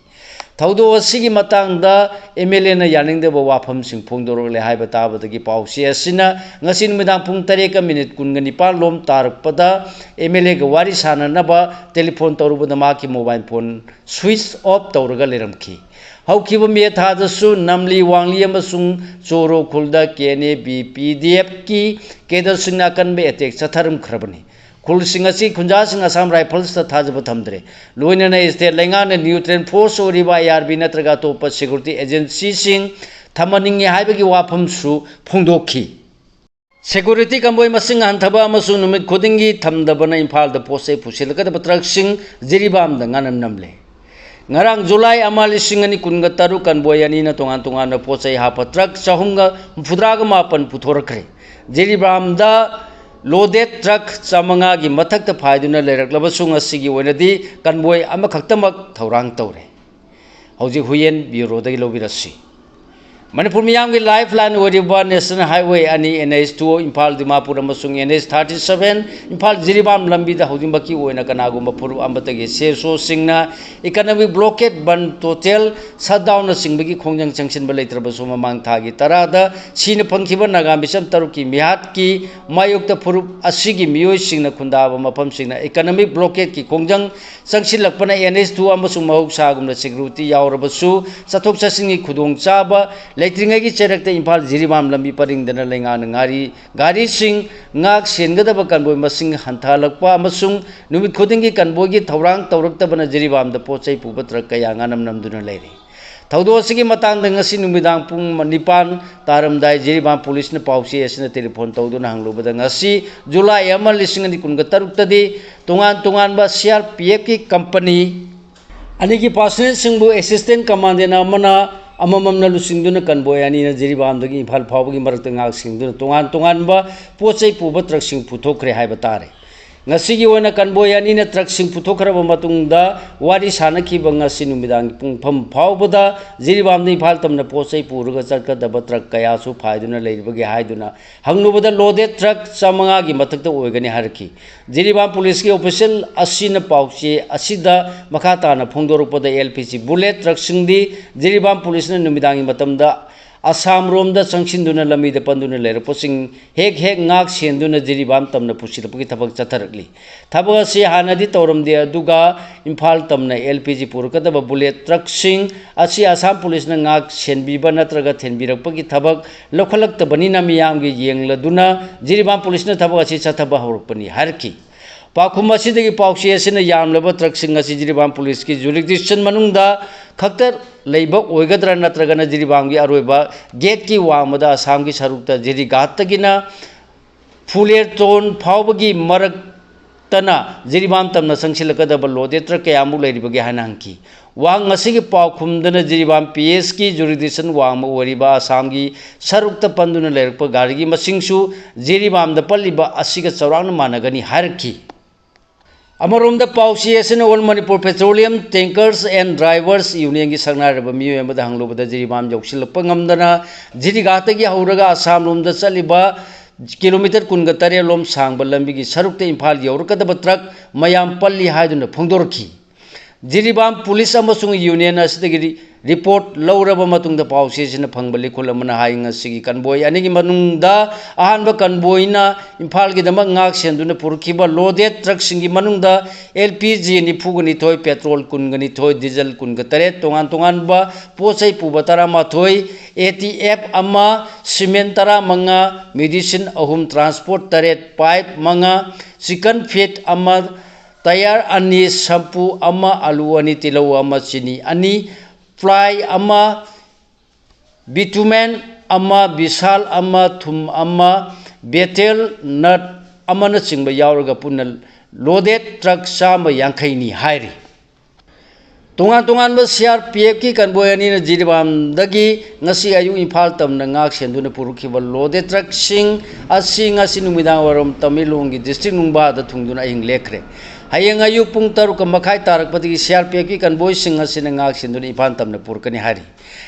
ꯊꯧꯗꯣꯛ ꯑꯁꯤꯒꯤ ꯃꯇꯥꯡꯗ ꯑꯦꯝ ꯑꯦꯜ ꯑꯦꯅ ꯌꯥꯅꯤꯡꯗꯕ ꯋꯥꯐꯝꯁꯤꯡ ꯐꯣꯡꯗꯣꯔꯛꯂꯦ ꯍꯥꯏꯕ ꯇꯥꯕꯗꯒꯤ ꯄꯥꯎꯆꯦ ꯑꯁꯤꯅ ꯉꯁꯤ ꯅꯨꯃꯤꯗꯥꯡ ꯄꯨꯡ ꯇꯔꯦꯠꯀ ꯃꯤꯅꯤꯠ ꯀꯨꯟꯒ ꯅꯤꯄꯥꯟ ꯂꯣꯝ ꯇꯥꯔꯛꯄꯗ ꯑꯦꯝ ꯑꯦꯜ ꯑꯦꯒ ꯋꯥꯔꯤ ꯁꯥꯟꯅꯅꯕ ꯇꯦꯂꯤꯐꯣꯟ ꯇꯧꯔꯨꯕꯗ ꯃꯍꯥꯛꯀꯤ ꯃꯣꯕꯥꯏꯜ ꯐꯣꯟ ꯁ꯭ꯋꯤꯆ ꯑꯣꯐ ꯇꯧꯔꯒ ꯂꯩꯔꯝꯈꯤ꯫ ꯍꯧꯈꯤꯕ ꯃꯦ ꯊꯥꯗꯁꯨ ꯅꯝꯂꯤ ꯋꯥꯡꯂꯤ ꯑꯃꯁꯨꯡ ꯆꯣꯔꯣ ꯈꯨꯜꯗ ꯀꯦ ꯑꯦꯟ ꯑꯦ ꯕꯤ ꯄꯤ ꯗꯤ ꯑꯦꯐꯀꯤ ꯀꯦꯗꯔꯁꯤꯡꯅ ꯑꯀꯟꯕ ꯑꯦꯇꯦꯛ ꯆꯠꯊꯔꯝꯈ꯭ꯔꯕꯅꯤ꯫ ꯈꯨꯜꯁꯤꯡ ꯑꯁꯤ ꯈꯨꯟꯖꯥꯁꯤꯡ ꯑꯁꯥꯝ ꯔꯥꯏꯐꯜꯁꯇ ꯊꯥꯖꯕ ꯊꯝꯗ꯭ꯔꯦ꯫ ꯂꯣꯏꯅꯅ ꯏꯁꯇꯦꯠ ꯂꯩꯉꯥꯛꯅ ꯅ꯭ꯌꯨꯇ꯭ꯔꯦꯟ ꯐꯣꯔꯁ ꯑꯣꯏꯔꯤꯕ ꯑꯥꯏ ꯑꯥꯔ ꯕꯤ ꯅꯠꯇ꯭ꯔꯒ ꯑꯇꯣꯞꯄ ꯁꯦꯀ꯭ꯌꯨꯔꯤꯇꯤ ꯑꯦꯖꯦꯟꯁꯤꯁꯤꯡ ꯊꯝꯍꯟꯅꯤꯡꯉꯤ ꯍꯥꯏꯕꯒꯤ ꯋꯥꯐꯝꯁꯨ ꯐꯣꯡꯗꯣꯛꯈꯤ꯫ ꯁꯦꯀ꯭ꯌꯨꯔꯤꯇꯤ ꯀꯟꯚꯣꯏ ꯃꯁꯤꯡ ꯍꯟꯊꯕ ꯑꯃꯁꯨꯡ ꯅꯨꯃꯤꯠ ꯈꯨꯗꯤꯡꯒꯤ ꯊꯝꯗꯕꯅ ꯏꯝꯐꯥꯜꯗ ꯄꯣꯠ ꯆꯩ ꯄꯨꯁꯤꯜꯂꯛꯀꯗꯕ ꯇ꯭ꯔꯛꯁꯤꯡ ꯖꯤꯔꯤꯕꯥꯝꯗ ꯉꯥꯅꯝ ꯅꯝꯂꯦ꯫ ꯉꯔꯥꯡ ꯖꯨꯂꯥꯏ ꯑꯃ ꯂꯤꯁꯤꯡ ꯑꯅꯤ ꯀꯨꯟꯒ ꯇꯔꯨꯛ ꯀꯟꯚꯣꯏ ꯑꯅꯤꯅ ꯇꯣꯉꯥꯟ ꯇꯣꯉꯥꯟꯕ ꯄꯣꯠ ꯆꯩ ꯍꯥꯞꯄ ꯇ꯭ꯔꯛ ꯆꯍꯨꯝꯒ ꯍꯨꯝꯐꯨꯇꯔꯥꯒ ꯃꯥꯄꯟ ꯄꯨꯊꯣꯔꯛꯈ꯭ꯔꯦ꯫ ꯖꯤꯔꯤꯕꯥꯝꯗ ꯂꯣꯗꯦꯠ ꯇ꯭ꯔꯛ ꯆꯥꯃꯉꯥꯒꯤ ꯃꯊꯛꯇ ꯐꯥꯏꯗꯨꯅ ꯂꯩꯔꯛꯂꯕꯁꯨ ꯉꯁꯤꯒꯤ ꯑꯣꯏꯅꯗꯤ ꯀꯟꯚꯣꯏ ꯑꯃꯈꯛꯇꯃꯛ ꯊꯧꯔꯥꯡ ꯇꯧꯔꯦ꯫ ꯍꯧꯖꯤꯛ ꯍꯨꯌꯦꯟ ꯕ꯭ꯌꯨꯔꯣꯗꯒꯤ ꯂꯧꯕꯤꯔꯁꯤ꯫ ꯃꯅꯤꯄꯨꯔ ꯃꯤꯌꯥꯝꯒꯤ lifeline ꯑꯣꯏꯔꯤꯕ National Highway ꯑꯅꯤ, N H two, Imphal Dimapur ꯑꯃꯁꯨꯡ N H thirty seven, Imphal Jiribam ꯂꯝꯕꯤꯗ ꯍꯧꯖꯤꯛꯃꯛꯀꯤ ꯑꯣꯏꯅ ꯀꯅꯥꯒꯨꯝꯕ ꯐꯨꯔꯨꯞ ꯑꯃꯠꯇꯒꯤ ꯁꯦꯁꯣꯁꯤꯡꯅ economic blockade, ꯕꯟ, total shutdownꯅꯆꯤꯡꯕꯒꯤ ꯈꯣꯡꯖꯪ ꯆꯪꯁꯤꯟꯕ ꯂꯩꯇ꯭ꯔꯕꯁꯨ, ꯃꯃꯥꯡ ꯊꯥꯒꯤ ꯇꯔꯥꯗ ꯁꯤꯅ ꯐꯪꯈꯤꯕ ꯅꯥꯒꯥ ꯃꯤꯁꯟ ꯇꯔꯨꯛꯀꯤ ꯃꯤꯍꯥꯠꯀꯤ ꯃꯥꯌꯣꯛꯇ ꯐꯨꯔꯨꯞ ꯑꯁꯤꯒꯤ ꯃꯤꯑꯣꯏꯁꯤꯡꯅ ꯈꯨꯟꯗꯥꯕ ꯃꯐꯝꯁꯤꯡꯅ economic blockadeꯀꯤ ꯈꯣꯡꯖꯪ ꯆꯪꯁꯤꯜꯂꯛꯄꯅ N H two ꯑꯃꯁꯨꯡ ꯃꯍꯧꯁꯥꯒꯨꯝꯅ security ꯌꯥꯎꯔꯕꯁꯨ, ꯆꯠꯊꯣꯛ ꯆꯠꯁꯤꯟꯒꯤ ꯈꯨꯗꯣꯡꯆꯥꯕ ꯂꯩꯇ꯭ꯔꯤꯉꯩꯒꯤ ꯆꯩꯔꯛꯇ ꯏꯝꯐꯥꯜ ꯖꯤꯔꯤꯕꯥꯝ ꯂꯝꯕꯤ ꯄꯔꯤꯡꯗꯅ ꯂꯩꯉꯥꯛꯅ ꯉꯥꯔꯤ, ꯒꯥꯔꯤꯁꯤꯡ ꯉꯥꯛ ꯁꯦꯟꯒꯗꯕ convoy ꯃꯁꯤꯡ ꯍꯟꯊꯍꯜꯂꯛꯄ ꯑꯃꯁꯨꯡ ꯅꯨꯃꯤꯠ ꯈꯨꯗꯤꯡꯒꯤ convoyꯒꯤ ꯊꯧꯔꯥꯡ ꯇꯧꯔꯛꯇꯕꯅ ꯖꯤꯔꯤꯕꯥꯝꯗ ꯄꯣꯠ ꯆꯩ ꯄꯨꯕ ꯇ꯭ꯔꯛ ꯀꯌꯥ ꯉꯥꯅꯝ ꯅꯝꯗꯨꯅ ꯂꯩꯔꯤ꯫ ꯊꯧꯗꯣꯛ ꯑꯁꯤꯒꯤ ꯃꯇꯥꯡꯗ ꯉꯁꯤ ꯅꯨꯃꯤꯗꯥꯡ ꯄꯨꯡ ꯅꯤꯄꯥꯟ ꯇꯥꯔꯝꯗꯥꯏ ꯖꯤꯔꯤꯕꯥꯝ ꯄꯨꯂꯤꯁꯅ ꯄꯥꯎꯆꯦ ꯑꯁꯤꯅ ꯇꯦꯂꯤꯐꯣꯟ ꯇꯧꯗꯨꯅ ꯍꯪꯂꯨꯕꯗ, ꯉꯁꯤ ꯖꯨꯂꯥꯏ ꯑꯃ, ꯂꯤꯁꯤꯡ ꯑꯅꯤ ꯀꯨꯟꯒ ꯇꯔꯨꯛꯇꯗꯤ ꯇꯣꯉꯥꯟ ꯇꯣꯉꯥꯟꯕ C R P Fꯀꯤ company ꯑꯅꯤꯒꯤ personnelꯁꯤꯡꯕꯨ assistant commandant ꯑꯃꯅ ꯑꯃꯃꯝꯅ ꯂꯨꯆꯤꯡꯗꯨꯅ convoy ꯑꯅꯤꯅ ꯖꯤꯔꯤꯕꯥꯝꯗꯒꯤ ꯏꯝꯐꯥꯜ ꯐꯥꯎꯕꯒꯤ ꯃꯔꯛꯇ ꯉꯥꯛ ꯁꯦꯟꯗꯨꯅ ꯇꯣꯉꯥꯟ ꯇꯣꯉꯥꯟꯕ ꯄꯣꯠ ꯆꯩ ꯄꯨꯕ ꯇ꯭ꯔꯛꯁꯤꯡ ꯄꯨꯊꯣꯛꯈ꯭ꯔꯦ ꯍꯥꯏꯕ ꯇꯥꯔꯦ꯫ ꯉꯁꯤꯒꯤ ꯑꯣꯏꯅ convoy ꯑꯅꯤꯅ ꯇ꯭ꯔꯛꯁꯤꯡ ꯄꯨꯊꯣꯛꯈ꯭ꯔꯕ ꯃꯇꯨꯡꯗ ꯋꯥꯔꯤ ꯁꯥꯅꯈꯤꯕ ꯉꯁꯤ ꯅꯨꯃꯤꯗꯥꯡꯒꯤ ꯄꯨꯡ ꯐꯝ ꯐꯥꯎꯕꯗ ꯖꯤꯔꯤꯕꯥꯝꯗ ꯏꯝꯐꯥꯜ ꯇꯝꯅ ꯄꯣꯠ ꯆꯩ ꯄꯨꯔꯒ ꯆꯠꯀꯗꯕ ꯇ꯭ꯔꯛ ꯀꯌꯥꯁꯨ ꯐꯥꯏꯗꯨꯅ ꯂꯩꯔꯤꯕꯒꯦ ꯍꯥꯏꯗꯨꯅ ꯍꯪꯂꯨꯕꯗ, loaded ꯇ꯭ꯔꯛ ꯆꯥꯃꯉꯥꯒꯤ ꯃꯊꯛꯇ ꯑꯣꯏꯒꯅꯤ ꯍꯥꯏꯔꯛꯈꯤ꯫ ꯖꯤꯔꯤꯕꯥꯝ ꯄꯨꯂꯤꯁꯀꯤ official ꯑꯁꯤꯅ ꯄꯥꯎꯆꯦ ꯑꯁꯤꯗ ꯃꯈꯥ ꯇꯥꯅ ꯐꯣꯡꯗꯣꯔꯛꯄꯗ, L P G bullet ꯇ꯭ꯔꯛꯁꯤꯡꯗꯤ Jiribam ꯄꯨꯂꯤꯁꯅ ꯅꯨꯃꯤꯗꯥꯡꯒꯤ ꯃꯇꯝꯗ ꯑꯁꯥꯝ ꯔꯣꯝꯗ ꯆꯪꯁꯤꯟꯗꯨꯅ ꯂꯝꯕꯤꯗ ꯄꯟꯗꯨꯅ ꯂꯩꯔꯛꯄꯁꯤꯡ ꯍꯦꯛ ꯍꯦꯛ ꯉꯥꯛ ꯁꯦꯟꯗꯨꯅ ꯖꯤꯔꯤꯕꯥꯝ ꯇꯝꯅ ꯄꯨꯁꯤꯜꯂꯛꯄꯒꯤ ꯊꯕꯛ ꯆꯠꯊꯔꯛꯂꯤ꯫ ꯊꯕꯛ ꯑꯁꯤ ꯍꯥꯟꯅꯗꯤ ꯇꯧꯔꯝꯗꯦ, ꯑꯗꯨꯒ ꯏꯝꯐꯥꯜ ꯇꯝꯅ L P G ꯄꯨꯔꯛꯀꯗꯕ bullet ꯇ꯭ꯔꯛꯁꯤꯡ ꯑꯁꯤ ꯑꯁꯥꯝ ꯄꯨꯂꯤꯁꯅ ꯉꯥꯛ ꯁꯦꯟꯕꯤꯕ ꯅꯠꯇ꯭ꯔꯒ ꯊꯦꯟꯕꯤꯔꯛꯄꯒꯤ ꯊꯕꯛ ꯂꯧꯈꯠꯂꯛꯇꯕꯅꯤꯅ ꯃꯤꯌꯥꯝꯒꯤ ꯌꯦꯡꯂꯗꯨꯅ ꯖꯤꯔꯤꯕꯥꯝ ꯄꯨꯂꯤꯁꯅ ꯊꯕꯛ ꯑꯁꯤ ꯆꯠꯊꯕ ꯍꯧꯔꯛꯄꯅꯤ ꯍꯥꯏꯔꯛꯈꯤ꯫ ꯄꯥꯎꯈꯨꯝ ꯑꯁꯤꯗꯒꯤ ꯄꯥꯎꯆꯦ ꯑꯁꯤꯅ ꯌꯥꯝꯂꯕ ꯇ꯭ꯔꯛꯁꯤꯡ ꯑꯁꯤ ꯖꯤꯔꯤꯕꯥꯝ ꯄꯨꯂꯤꯁꯀꯤ jurisdiction ꯃꯅꯨꯡꯗ ꯈꯛꯇ ꯂꯩꯕ ꯑꯣꯏꯒꯗ꯭ꯔꯥ ꯅꯠꯇ꯭ꯔꯒꯅ ꯖꯤꯔꯤꯕꯥꯝꯒꯤ ꯑꯔꯣꯏꯕ gateꯀꯤ ꯋꯥꯡꯃꯗ ꯑꯁꯥꯝꯒꯤ ꯁꯔꯨꯛꯇ ꯖꯤꯔꯤꯘꯥꯠꯇꯒꯤꯅ ꯐꯨꯂꯦꯔꯇꯣꯟ ꯐꯥꯎꯕꯒꯤ ꯃꯔꯛꯇꯅ ꯖꯤꯔꯤꯕꯥꯝ ꯇꯝꯅ ꯆꯪꯁꯤꯜꯂꯛꯀꯗꯕ loaded ꯇ꯭ꯔꯛ ꯀꯌꯥꯃꯨꯛ ꯂꯩꯔꯤꯕꯒꯦ ꯍꯥꯏꯅ ꯍꯪꯈꯤ꯫ ꯋꯥꯍꯪ ꯑꯁꯤꯒꯤ ꯄꯥꯎꯈꯨꯝꯗꯅ ꯖꯤꯔꯤꯕꯥꯝ P Sꯀꯤ jurisdiction ꯋꯥꯡꯃ ꯑꯣꯏꯔꯤꯕ ꯑꯁꯥꯝꯒꯤ ꯁꯔꯨꯛꯇ ꯄꯟꯗꯨꯅ ꯂꯩꯔꯛꯄ ꯒꯥꯔꯤꯒꯤ ꯃꯁꯤꯡꯁꯨ ꯖꯤꯔꯤꯕꯥꯝꯗ ꯄꯜꯂꯤꯕ ꯑꯁꯤꯒ ꯆꯥꯎꯔꯥꯛꯅ ꯃꯥꯟꯅꯒꯅꯤ ꯍꯥꯏꯔꯛꯈꯤ꯫ ꯑꯃꯔꯣꯝꯗ ꯄꯥꯎꯆꯦ ꯑꯁꯤꯅ All Manipur Petroleum Tankers and Drivers Unionꯒꯤ ꯁꯛꯅꯥꯏꯔꯕ ꯃꯤꯑꯣꯏ ꯑꯃꯗ ꯍꯪꯂꯨꯕꯗ ꯖꯤꯔꯤꯕꯥꯝ ꯌꯧꯁꯤꯜꯂꯛꯄ ꯉꯝꯗꯅ ꯖꯤꯔꯤꯘꯥꯠꯇꯒꯤ ꯍꯧꯔꯒ ꯑꯁꯥꯝ ꯂꯣꯝꯗ ꯆꯠꯂꯤꯕ ꯀꯤꯂꯣꯃꯤꯇꯔ ꯀꯨꯟꯒ ꯇꯔꯦꯠ ꯂꯣꯝ ꯁꯥꯡꯕ ꯂꯝꯕꯤꯒꯤ ꯁꯔꯨꯛꯇ ꯏꯝꯐꯥꯜ ꯌꯧꯔꯛꯀꯗꯕ ꯇ꯭ꯔꯛ ꯃꯌꯥꯝ ꯄꯜꯂꯤ ꯍꯥꯏꯗꯨꯅ ꯐꯣꯡꯗꯣꯔꯛꯈꯤ꯫ ꯖꯤꯔꯤꯕꯥꯝ ꯄꯨꯂꯤꯁ ꯑꯃꯁꯨꯡ ꯌꯨꯅꯤꯌꯟ ꯑꯁꯤꯗꯒꯤ ꯔꯤ-, ꯔꯤꯄꯣꯔꯠ ꯂꯧꯔꯕ ꯃꯇꯨꯡꯗ ꯄꯥꯎꯆꯦꯁꯤꯅ ꯐꯪꯕ ꯂꯤꯈꯨꯜ ꯑꯃꯅ ꯍꯥꯏ, ꯉꯁꯤꯒꯤ ꯀꯟꯕꯣꯏ ꯑꯅꯤꯒꯤ ꯃꯅꯨꯡꯗ ꯑꯍꯥꯟꯕ ꯀꯟꯕꯣꯏꯅ ꯏꯝꯐꯥꯜꯒꯤꯗꯃꯛ ꯉꯥꯛ ꯁꯦꯟꯗꯨꯅ ꯄꯨꯔꯛꯈꯤꯕ ꯂꯣꯗꯦꯠ ꯇ꯭ꯔꯛꯁꯤꯡꯒꯤ ꯃꯅꯨꯡꯗ ꯑꯦꯜ ꯄꯤ ꯖꯤ ꯅꯤꯐꯨꯒ ꯅꯤꯊꯣꯏ, ꯄꯦꯇ꯭ꯔꯣꯜ ꯀꯨꯟꯒ ꯅꯤꯊꯣꯏ, ꯗꯤꯖꯜ ꯀꯨꯟꯒ ꯇꯔꯦꯠ, ꯇꯣꯉꯥꯟ ꯇꯣꯉꯥꯟꯕ ꯄꯣꯠ ꯆꯩ ꯄꯨꯕ ꯇꯔꯥꯃꯥꯊꯣꯏ, ꯑꯦ ꯇꯤ ꯑꯦꯐ ꯑꯃ, ꯁꯤꯃꯦꯟ ꯇꯔꯥꯃꯉꯥ, ꯃꯦꯗꯤꯁꯤꯟ ꯑꯍꯨꯝ, ꯇ꯭ꯔꯥꯟꯁꯄꯣꯔꯠ ꯇꯔꯦꯠ, ꯄꯥꯏꯞ ꯃꯉꯥ, ꯆꯤꯀꯟ ꯐꯤꯠ ꯑꯃ, ꯇꯌꯥꯔ ꯑꯅꯤ, ꯁꯝꯄꯨ ꯑꯃ, ꯑꯂꯨ ꯑꯅꯤ, ꯇꯤꯜꯍꯧ ꯑꯃ, ꯆꯤꯅꯤ ꯑꯅꯤ, ꯐ꯭ꯂꯥꯏ ꯑꯃ, ꯕꯤꯇꯨꯃꯦꯟ ꯑꯃ, ꯕꯤꯁꯥꯜ ꯑꯃ, ꯊꯨꯝ ꯑꯃ, ꯕꯦꯇꯦꯜ ꯅꯠ ꯑꯃꯅꯆꯤꯡꯕ ꯌꯥꯎꯔꯒ ꯄꯨꯟꯅ ꯂꯣꯗꯦꯠ ꯇ꯭ꯔꯛ ꯆꯥꯝꯃ ꯌꯥꯡꯈꯩꯅꯤ ꯍꯥꯏꯔꯤ꯫ ꯇꯣꯉꯥꯟ ꯇꯣꯉꯥꯟꯕ ꯁꯤ ꯑꯥꯔ ꯄꯤ ꯑꯦꯐꯀꯤ ꯀꯟꯕꯣꯏ ꯑꯅꯤꯅ ꯖꯤꯔꯤꯕꯥꯝꯗꯒꯤ ꯉꯁꯤ ꯑꯌꯨꯛ ꯏꯝꯐꯥꯜ ꯇꯝꯅ ꯉꯥꯛ ꯁꯦꯟꯗꯨꯅ ꯄꯨꯔꯛꯈꯤꯕ ꯂꯣꯗꯦꯠ ꯇ꯭ꯔꯛꯁꯤꯡ ꯑꯁꯤ ꯉꯁꯤ ꯅꯨꯃꯤꯗꯥꯡ ꯋꯥꯏꯔꯝ ꯇꯃꯦꯡꯂꯣꯡꯒꯤ ꯗꯤꯁꯇ꯭ꯔꯤꯛ ꯅꯨꯡꯕꯥꯗ ꯊꯨꯡꯗꯨꯅ ꯑꯍꯤꯡ ꯂꯦꯛꯈ꯭ꯔꯦ꯫ ꯍꯌꯦꯡ ꯑꯌꯨꯛ ꯄꯨꯡ ꯇꯔꯨꯛ ꯃꯈꯥꯏ ꯇꯥꯔꯛꯄꯗꯒꯤ ꯁꯤ ꯑꯥꯔ ꯄꯤ ꯑꯦꯐꯀꯤ ꯀꯟꯕꯣꯏꯁꯤꯡ ꯑꯁꯤꯅ ꯉꯥꯛ ꯁꯦꯟꯗꯨꯅ ꯏꯝꯐꯥꯜ ꯇꯝꯅ ꯄꯨꯔꯛꯀꯅꯤ ꯍꯥꯏꯔꯤ꯫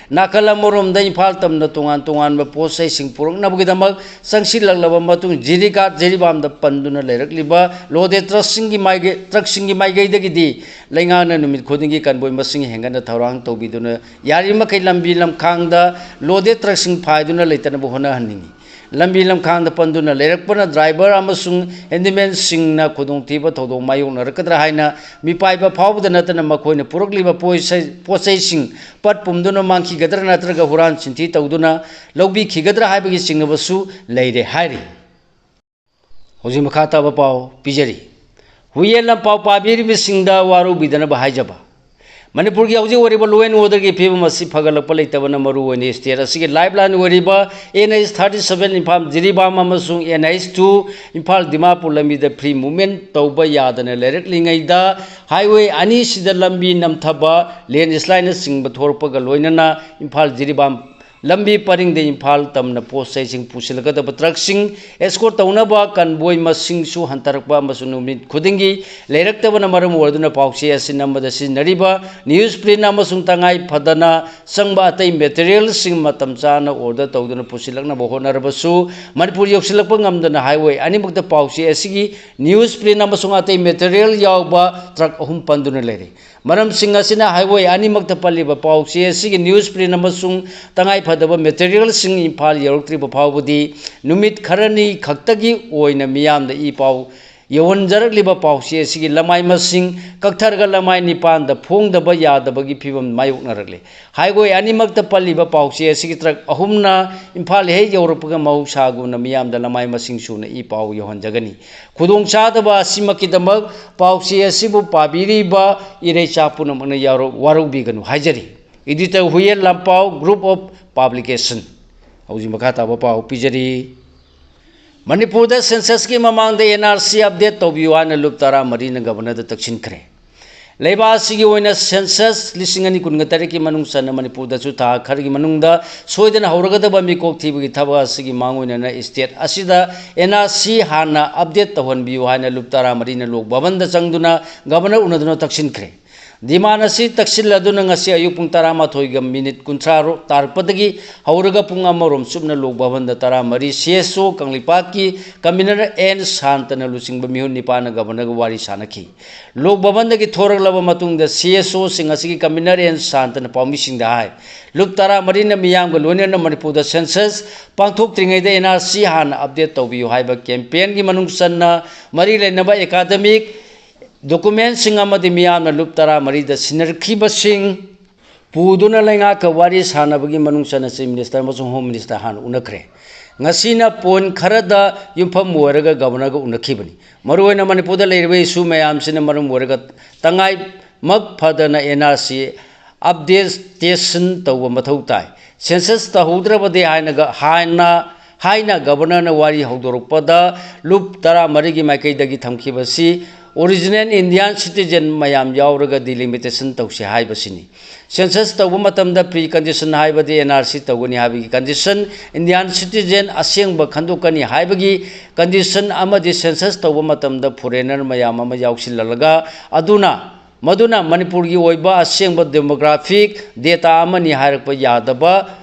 ꯅꯥꯀꯜ ꯑꯃꯔꯣꯝꯗ ꯏꯝꯐꯥꯜ ꯇꯝꯅ ꯇꯣꯉꯥꯟ ꯇꯣꯉꯥꯟꯕ ꯄꯣꯠ ꯆꯩꯁꯤꯡ ꯄꯨꯔꯛꯅꯕꯒꯤꯗꯃꯛ ꯆꯪꯁꯤꯜꯂꯛꯂꯕ ꯃꯇꯨꯡ ꯖꯤꯔꯤꯘꯥꯠ ꯖꯤꯔꯤꯕꯥꯝꯗ ꯄꯟꯗꯨꯅ ꯂꯩꯔꯛꯂꯤꯕ ꯂꯣꯗꯦꯠ ꯇ꯭ꯔꯛꯁꯤꯡꯒꯤ ꯃꯥꯏꯀꯩ-, ꯇ꯭ꯔꯛꯁꯤꯡꯒꯤ ꯃꯥꯏꯀꯩꯗꯒꯤꯗꯤ ꯂꯩꯉꯥꯛꯅ ꯅꯨꯃꯤꯠ ꯈꯨꯗꯤꯡꯒꯤ ꯀꯟꯕꯣꯏ ꯃꯁꯤꯡ ꯍꯦꯟꯒꯠꯅ ꯊꯧꯔꯥꯡ ꯇꯧꯕꯤꯗꯨꯅ ꯌꯥꯔꯤꯕꯃꯈꯩ ꯂꯝꯕꯤ ꯂꯝꯈꯥꯡꯗ ꯂꯣꯗꯦꯠ ꯇ꯭ꯔꯛꯁꯤꯡ ꯐꯥꯏꯗꯨꯅ ꯂꯩꯇꯅꯕ ꯍꯣꯠꯅꯍꯟꯅꯤꯡꯏ꯫ ꯂꯝꯕꯤ ꯂꯝꯈꯥꯡꯗ ꯄꯟꯗꯨꯅ ꯂꯩꯔꯛꯄꯅ ꯗ꯭ꯔꯥꯏꯚꯔ ꯑꯃꯁꯨꯡ ꯍꯦꯟꯗꯤꯃꯦꯟꯁꯤꯡꯅ ꯈꯨꯗꯣꯡꯊꯤꯕ ꯊꯧꯗꯣꯛ ꯃꯥꯌꯣꯛꯅꯔꯛꯀꯗ꯭ꯔꯥ ꯍꯥꯏꯅ ꯃꯤꯄꯥꯏꯕ ꯐꯥꯎꯕꯗ ꯅꯠꯇꯅ ꯃꯈꯣꯏꯅ ꯄꯨꯔꯛꯂꯤꯕ ꯄꯣꯠꯆꯩ-, ꯄꯣꯠꯆꯩꯁꯤꯡ ꯄꯠ ꯄꯨꯝꯗꯨꯅ ꯃꯥꯡꯈꯤꯒꯗ꯭ꯔꯥ ꯅꯠꯇ꯭ꯔꯒ ꯍꯨꯔꯥꯟ ꯆꯤꯟꯊꯤ ꯇꯧꯗꯨꯅ ꯂꯧꯕꯤꯈꯤꯒꯗ꯭ꯔꯥ ꯍꯥꯏꯕꯒꯤ ꯆꯤꯡꯅꯕꯁꯨ ꯂꯩꯔꯦ ꯍꯥꯏꯔꯤ꯫ ꯍꯧꯖꯤꯛ ꯃꯈꯥ ꯇꯥꯕ ꯄꯥꯎ ꯄꯤꯖꯔꯤ꯫ ꯍꯨꯏꯌꯦꯟ ꯂꯝꯄꯥꯎ ꯄꯥꯕꯤꯔꯤꯕꯁꯤꯡꯗ ꯋꯥꯔꯧꯕꯤꯗꯅꯕ ꯍꯥꯏꯖꯕ꯫ ꯃꯅꯤꯄꯨꯔꯒꯤ ꯍꯧꯖꯤꯛ ꯑꯣꯏꯔꯤꯕ law and orderꯒꯤ ꯐꯤꯕꯝ ꯑꯁꯤ ꯐꯒꯠꯂꯛꯄ ꯂꯩꯇꯕꯅ ꯃꯔꯨ ꯑꯣꯏꯅ state ꯑꯁꯤꯒꯤ lifeline ꯑꯣꯏꯔꯤꯕ N H thirty seven Imphal Jiribam ꯑꯃꯁꯨꯡ N H two Imphal Dimapur ꯂꯝꯕꯤꯗ free movement ꯇꯧꯕ ꯌꯥꯗꯅ ꯂꯩꯔꯛꯂꯤꯉꯩꯗ highway ꯑꯅꯤꯁꯤꯗ ꯂꯝꯕꯤ ꯅꯝꯊꯕ, landslideꯅꯆꯤꯡꯕ ꯊꯣꯔꯛꯄꯒ ꯂꯣꯏꯅꯅ ꯏꯝꯐꯥꯜ ꯖꯤꯔꯤꯕꯥꯝ ꯂꯝꯕꯤ ꯄꯔꯤꯡꯗ ꯏꯝꯐꯥꯜ ꯇꯝꯅ ꯄꯣꯠ ꯆꯩꯁꯤꯡ ꯄꯨꯁꯤꯜꯂꯛꯀꯗꯕ ꯇ꯭ꯔꯛꯁꯤꯡ ꯑꯦꯁꯀꯣꯔꯠ ꯇꯧꯅꯕ ꯀꯟꯕꯣꯏ ꯃꯁꯤꯡꯁꯨ ꯍꯟꯊꯔꯛꯄ ꯑꯃꯁꯨꯡ ꯅꯨꯃꯤꯠ ꯈꯨꯗꯤꯡꯒꯤ ꯂꯩꯔꯛꯇꯕꯅ ꯃꯔꯝ ꯑꯣꯏꯗꯨꯅ ꯄꯥꯎꯆꯦ ꯑꯁꯤ ꯅꯝꯕꯗ ꯁꯤꯖꯤꯟꯅꯔꯤꯕ ꯅ꯭ꯌꯨꯁ ꯄ꯭ꯔꯤꯟ ꯑꯃꯁꯨꯡ ꯇꯉꯥꯏ ꯐꯗꯅ ꯆꯪꯕ ꯑꯇꯩ ꯃꯦꯇꯔꯤꯌꯦꯜꯁꯤꯡ ꯃꯇꯝ ꯆꯥꯅ ꯑꯣꯔꯗꯔ ꯇꯧꯗꯨꯅ ꯄꯨꯁꯤꯜꯂꯛꯅꯕ ꯍꯣꯠꯅꯔꯕꯁꯨ, ꯃꯅꯤꯄꯨꯔ ꯌꯧꯁꯤꯜꯂꯛꯄ ꯉꯝꯗꯅ ꯍꯥꯏꯋꯦ ꯑꯅꯤꯃꯛꯇ ꯄꯥꯎꯆꯦ ꯑꯁꯤꯒꯤ ꯅ꯭ꯌꯨꯁ ꯄ꯭ꯔꯤꯟ ꯑꯃꯁꯨꯡ ꯑꯇꯩ ꯃꯦꯇꯔꯤꯌꯦꯜ ꯌꯥꯎꯕ ꯇ꯭ꯔꯛ ꯑꯍꯨꯝ ꯄꯟꯗꯨꯅ ꯂꯩꯔꯤ꯫ ꯃꯔꯝꯁꯤꯡ ꯑꯁꯤꯅ ꯍꯥꯏꯋꯦ ꯑꯅꯤꯃꯛꯇ ꯄꯜꯂꯤꯕ ꯄꯥꯎꯆꯦ ꯑꯁꯤꯒꯤ ꯅ꯭ꯌꯨꯁ ꯄ꯭ꯔꯤꯟ ꯑꯃꯁꯨꯡ ꯇꯉꯥꯏ ꯐꯗꯕ ꯃꯦꯇꯔꯤꯌꯦꯜꯁꯤꯡ ꯏꯝꯐꯥꯜ ꯌꯧꯔꯛꯇ꯭ꯔꯤꯕ ꯐꯥꯎꯕꯗꯤ ꯅꯨꯃꯤꯠ ꯈꯔꯅꯤ ꯈꯛꯇꯒꯤ ꯑꯣꯏꯅ ꯃꯤꯌꯥꯝꯗ ꯏ ꯄꯥꯎ ꯌꯧꯍꯟꯖꯔꯛꯂꯤꯕ ꯄꯥꯎꯆꯦ ꯑꯁꯤꯒꯤ ꯂꯃꯥꯏ ꯃꯁꯤꯡ ꯀꯛꯊꯔꯒ ꯂꯃꯥꯏ ꯅꯤꯄꯥꯟꯗ ꯐꯣꯡꯗꯕ ꯌꯥꯗꯕꯒꯤ ꯐꯤꯕꯝ ꯃꯥꯌꯣꯛꯅꯔꯛꯂꯤ꯫ ꯍꯥꯏꯋꯦ ꯑꯅꯤꯃꯛꯇ ꯄꯜꯂꯤꯕ ꯄꯥꯎꯆꯦ ꯑꯁꯤꯒꯤ ꯇ꯭ꯔꯛ ꯑꯍꯨꯝꯅ ꯏꯝꯐꯥꯜ ꯍꯦꯛ ꯌꯧꯔꯛꯄꯒ ꯃꯍꯧꯁꯥꯒꯨꯝꯅ ꯃꯤꯌꯥꯝꯗ ꯂꯃꯥꯏ ꯃꯁꯤꯡ ꯁꯨꯅ ꯏ ꯄꯥꯎ ꯌꯧꯍꯟꯖꯒꯅꯤ꯫ ꯈꯨꯗꯣꯡꯆꯥꯗꯕ ꯑꯁꯤꯃꯛꯀꯤꯗꯃꯛ ꯄꯥꯎꯆꯦ ꯑꯁꯤꯕꯨ ꯄꯥꯕꯤꯔꯤꯕ ꯏꯔꯩꯆꯥ ꯄꯨꯝꯅꯃꯛꯅ ꯌꯥꯔꯧ-, ꯋꯥꯔꯧꯕꯤꯒꯅꯨ ꯍꯥꯏꯖꯔꯤ꯫ Editor Huiyen ꯂꯝꯄꯥꯎ, Group of Publication꯫ ꯍꯧꯖꯤꯛ ꯃꯈꯥ ꯇꯥꯕ ꯄꯥꯎ ꯄꯤꯖꯔꯤ꯫ ꯃꯅꯤꯄꯨꯔꯗ ꯁꯦꯟꯁꯁꯀꯤ ꯃꯃꯥꯡꯗ ꯑꯦꯟ ꯑꯥꯔ ꯁꯤ ꯑꯞꯗꯦꯠ ꯇꯧꯕꯤꯌꯨ ꯍꯥꯏꯅ ꯂꯨꯞ ꯇꯔꯥꯃꯔꯤꯅ ꯒꯕꯔꯅꯔꯗ ꯇꯛꯁꯤꯟꯈ꯭ꯔꯦ꯫ ꯂꯩꯕꯥꯛ ꯑꯁꯤꯒꯤ ꯑꯣꯏꯅ ꯁꯦꯟꯁꯁ ꯂꯤꯁꯤꯡ ꯑꯅꯤ ꯀꯨꯟꯒ ꯇꯔꯦꯠꯀꯤ ꯃꯅꯨꯡ ꯆꯟꯅ ꯃꯅꯤꯄꯨꯔꯗꯁꯨ ꯊꯥ ꯈꯔꯒꯤ ꯃꯅꯨꯡꯗ ꯁꯣꯏꯗꯅ ꯍꯧꯔꯒꯗꯕ ꯃꯤꯀꯣꯛ ꯊꯤꯕꯒꯤ ꯊꯕꯛ ꯑꯁꯤꯒꯤ ꯃꯥꯡꯑꯣꯏꯅꯅ ꯁ꯭ꯇꯦꯠ ꯑꯁꯤꯗ ꯑꯦꯟ ꯑꯥꯔ ꯁꯤ ꯍꯥꯟꯅ ꯑꯞꯗꯦꯠ ꯇꯧꯍꯟꯕꯤꯌꯨ ꯍꯥꯏꯅ ꯂꯨꯞ ꯇꯔꯥꯃꯔꯤꯅ ꯂꯣꯛ ꯚꯕꯟꯗ ꯆꯪꯗꯨꯅ ꯒꯕꯔꯅꯔ ꯎꯅꯗꯨꯅ ꯇꯛꯁꯤꯟꯈ꯭ꯔꯦ꯫ ꯗꯤꯃꯥꯟ ꯑꯁꯤ ꯇꯛꯁꯤꯜꯂꯗꯨꯅ ꯉꯁꯤ ꯑꯌꯨꯛ ꯄꯨꯡ ꯇꯔꯥꯃꯥꯊꯣꯏꯒ ꯃꯤꯅꯤꯠ ꯀꯨꯟꯊ꯭ꯔꯥ ꯇꯥꯔꯛꯄꯗꯒꯤ ꯍꯧꯔꯒ ꯄꯨꯡ ꯑꯃꯔꯣꯝ ꯆꯨꯞꯅ ꯂꯣꯛ ꯚꯕꯟꯗ ꯇꯔꯥꯃꯔꯤ, ꯁꯤ ꯑꯦꯁ ꯑꯣ ꯀꯪꯂꯩꯄꯥꯛꯀꯤ ꯀꯃꯤꯁꯅꯔ ꯑꯦꯟ ꯁꯥꯟꯇꯅ ꯂꯨꯆꯤꯡꯕ ꯃꯤꯍꯨꯠ ꯅꯤꯄꯥꯟꯅ ꯒꯕꯔꯅꯔꯒ ꯋꯥꯔꯤ ꯁꯥꯟꯅꯈꯤ꯫ ꯂꯣꯛ ꯚꯕꯟꯗꯒꯤ ꯊꯣꯔꯛꯂꯕ ꯃꯇꯨꯡꯗ ꯁꯤ ꯑꯦꯁ ꯑꯣꯁꯤꯡ ꯑꯁꯤꯒꯤ ꯀꯃꯤꯁꯅꯔ ꯑꯦꯟ ꯁꯥꯟꯇꯅ ꯄꯥꯎꯃꯤꯁꯤꯡꯗ ꯍꯥꯏ, ꯂꯨꯞ ꯇꯔꯥꯃꯔꯤꯅ ꯃꯤꯌꯥꯝꯒ ꯂꯣꯏꯅꯅ ꯃꯅꯤꯄꯨꯔꯗ ꯁꯦꯟꯁꯁ ꯄꯥꯡꯊꯣꯛꯇ꯭ꯔꯤꯉꯩꯗ ꯑꯦꯟ ꯑꯥꯔ ꯁꯤ ꯍꯥꯟꯅ ꯑꯞꯗꯦꯠ ꯇꯧꯕꯤꯌꯨ ꯍꯥꯏꯕ ꯀꯦꯝꯄꯦꯟꯒꯤ ꯃꯅꯨꯡ ꯆꯟꯅ ꯃꯔꯤ ꯂꯩꯅꯕ ꯑꯦꯀꯥꯗꯃꯤꯛ ꯗꯣꯀꯨꯃꯦꯟꯁꯤꯡ ꯑꯃꯗꯤ ꯃꯤꯌꯥꯝꯅ ꯂꯨꯞ ꯇꯔꯥꯃꯔꯤꯗ ꯁꯤꯟꯅꯔꯛꯈꯤꯕꯁꯤꯡ ꯄꯨꯗꯨꯅ ꯂꯩꯉꯥꯛꯀ ꯋꯥꯔꯤ ꯁꯥꯟꯅꯕꯒꯤ ꯃꯅꯨꯡ ꯆꯟꯅ ꯆꯤꯐ ꯃꯤꯅꯤꯁꯇꯔ ꯑꯃꯁꯨꯡ ꯍꯣꯝ ꯃꯤꯅꯤꯁꯇꯔ ꯍꯥꯟꯅ ꯎꯅꯈ꯭ꯔꯦ꯫ ꯉꯁꯤꯅ ꯄꯣꯏꯟ ꯈꯔꯗ ꯌꯨꯝꯐꯝ ꯑꯣꯏꯔꯒ ꯒꯕꯔꯅꯔꯒ ꯎꯅꯈꯤꯕꯅꯤ꯫ ꯃꯔꯨꯑꯣꯏꯅ ꯃꯅꯤꯄꯨꯔꯗ ꯂꯩꯔꯤꯕ ꯏꯁꯨ ꯃꯌꯥꯝꯁꯤꯅ ꯃꯔꯝ ꯑꯣꯏꯔꯒ ꯇꯉꯥꯏꯃꯛ ꯐꯗꯅ ꯑꯦꯟ ꯑꯥꯔ ꯁꯤ ꯑꯞꯗꯦꯇꯦꯁꯟ ꯇꯧꯕ ꯃꯊꯧ ꯇꯥꯏ꯫ ꯁꯦꯟꯁꯁ ꯇꯧꯍꯧꯗ꯭ꯔꯕꯗꯤ ꯍꯥꯏꯅꯒ-, ꯍꯥꯏꯅ, ꯍꯥꯏꯅ ꯒꯕꯔꯅꯔꯅ ꯋꯥꯔꯤ ꯍꯧꯗꯣꯔꯛꯄꯗ ꯂꯨꯞ ꯇꯔꯥꯃꯔꯤꯒꯤ ꯃꯥꯏꯀꯩꯗꯒꯤ ꯊꯝꯈꯤꯕꯁꯤ ꯑꯣꯔꯤꯖꯤꯅꯦꯜ ꯏꯟꯗꯤꯌꯥꯟ ꯁꯤꯇꯤꯖꯦꯟ ꯃꯌꯥꯝ ꯌꯥꯎꯔꯒ ꯗꯤꯂꯤꯃꯤꯇꯦꯁꯟ ꯇꯧꯁꯤ ꯍꯥꯏꯕꯁꯤꯅꯤ꯫ ꯁꯦꯟꯁꯁ ꯇꯧꯕ ꯃꯇꯝꯗ ꯄ꯭ꯔꯤ ꯀꯟꯗꯤꯁꯟ ꯍꯥꯏꯕꯗꯤ ꯑꯦꯟ ꯑꯥꯔ ꯁꯤ ꯇꯧꯒꯅꯤ ꯍꯥꯏꯕꯒꯤ ꯀꯟꯗꯤꯁꯟ, ꯏꯟꯗꯤꯌꯥꯟ ꯁꯤꯇꯤꯖꯦꯟ ꯑꯁꯦꯡꯕ ꯈꯟꯗꯣꯛꯀꯅꯤ ꯍꯥꯏꯕꯒꯤ ꯀꯟꯗꯤꯁꯟ ꯑꯃꯗꯤ ꯁꯦꯟꯁꯁ ꯇꯧꯕ ꯃꯇꯝꯗ ꯐꯣꯔꯦꯅꯔ ꯃꯌꯥꯝ ꯑꯃ ꯌꯥꯎꯁꯤꯜꯍꯜꯂꯒ ꯑꯗꯨꯅ ꯃꯗꯨꯅ ꯃꯅꯤꯄꯨꯔꯒꯤ ꯑꯣꯏꯕ ꯑꯁꯦꯡꯕ ꯗꯦꯃꯣꯒ꯭ꯔꯥꯐꯤꯛ ꯗꯦꯇꯥ ꯑꯃꯅꯤ ꯍꯥꯏꯔꯛꯄ ꯌꯥꯗꯕ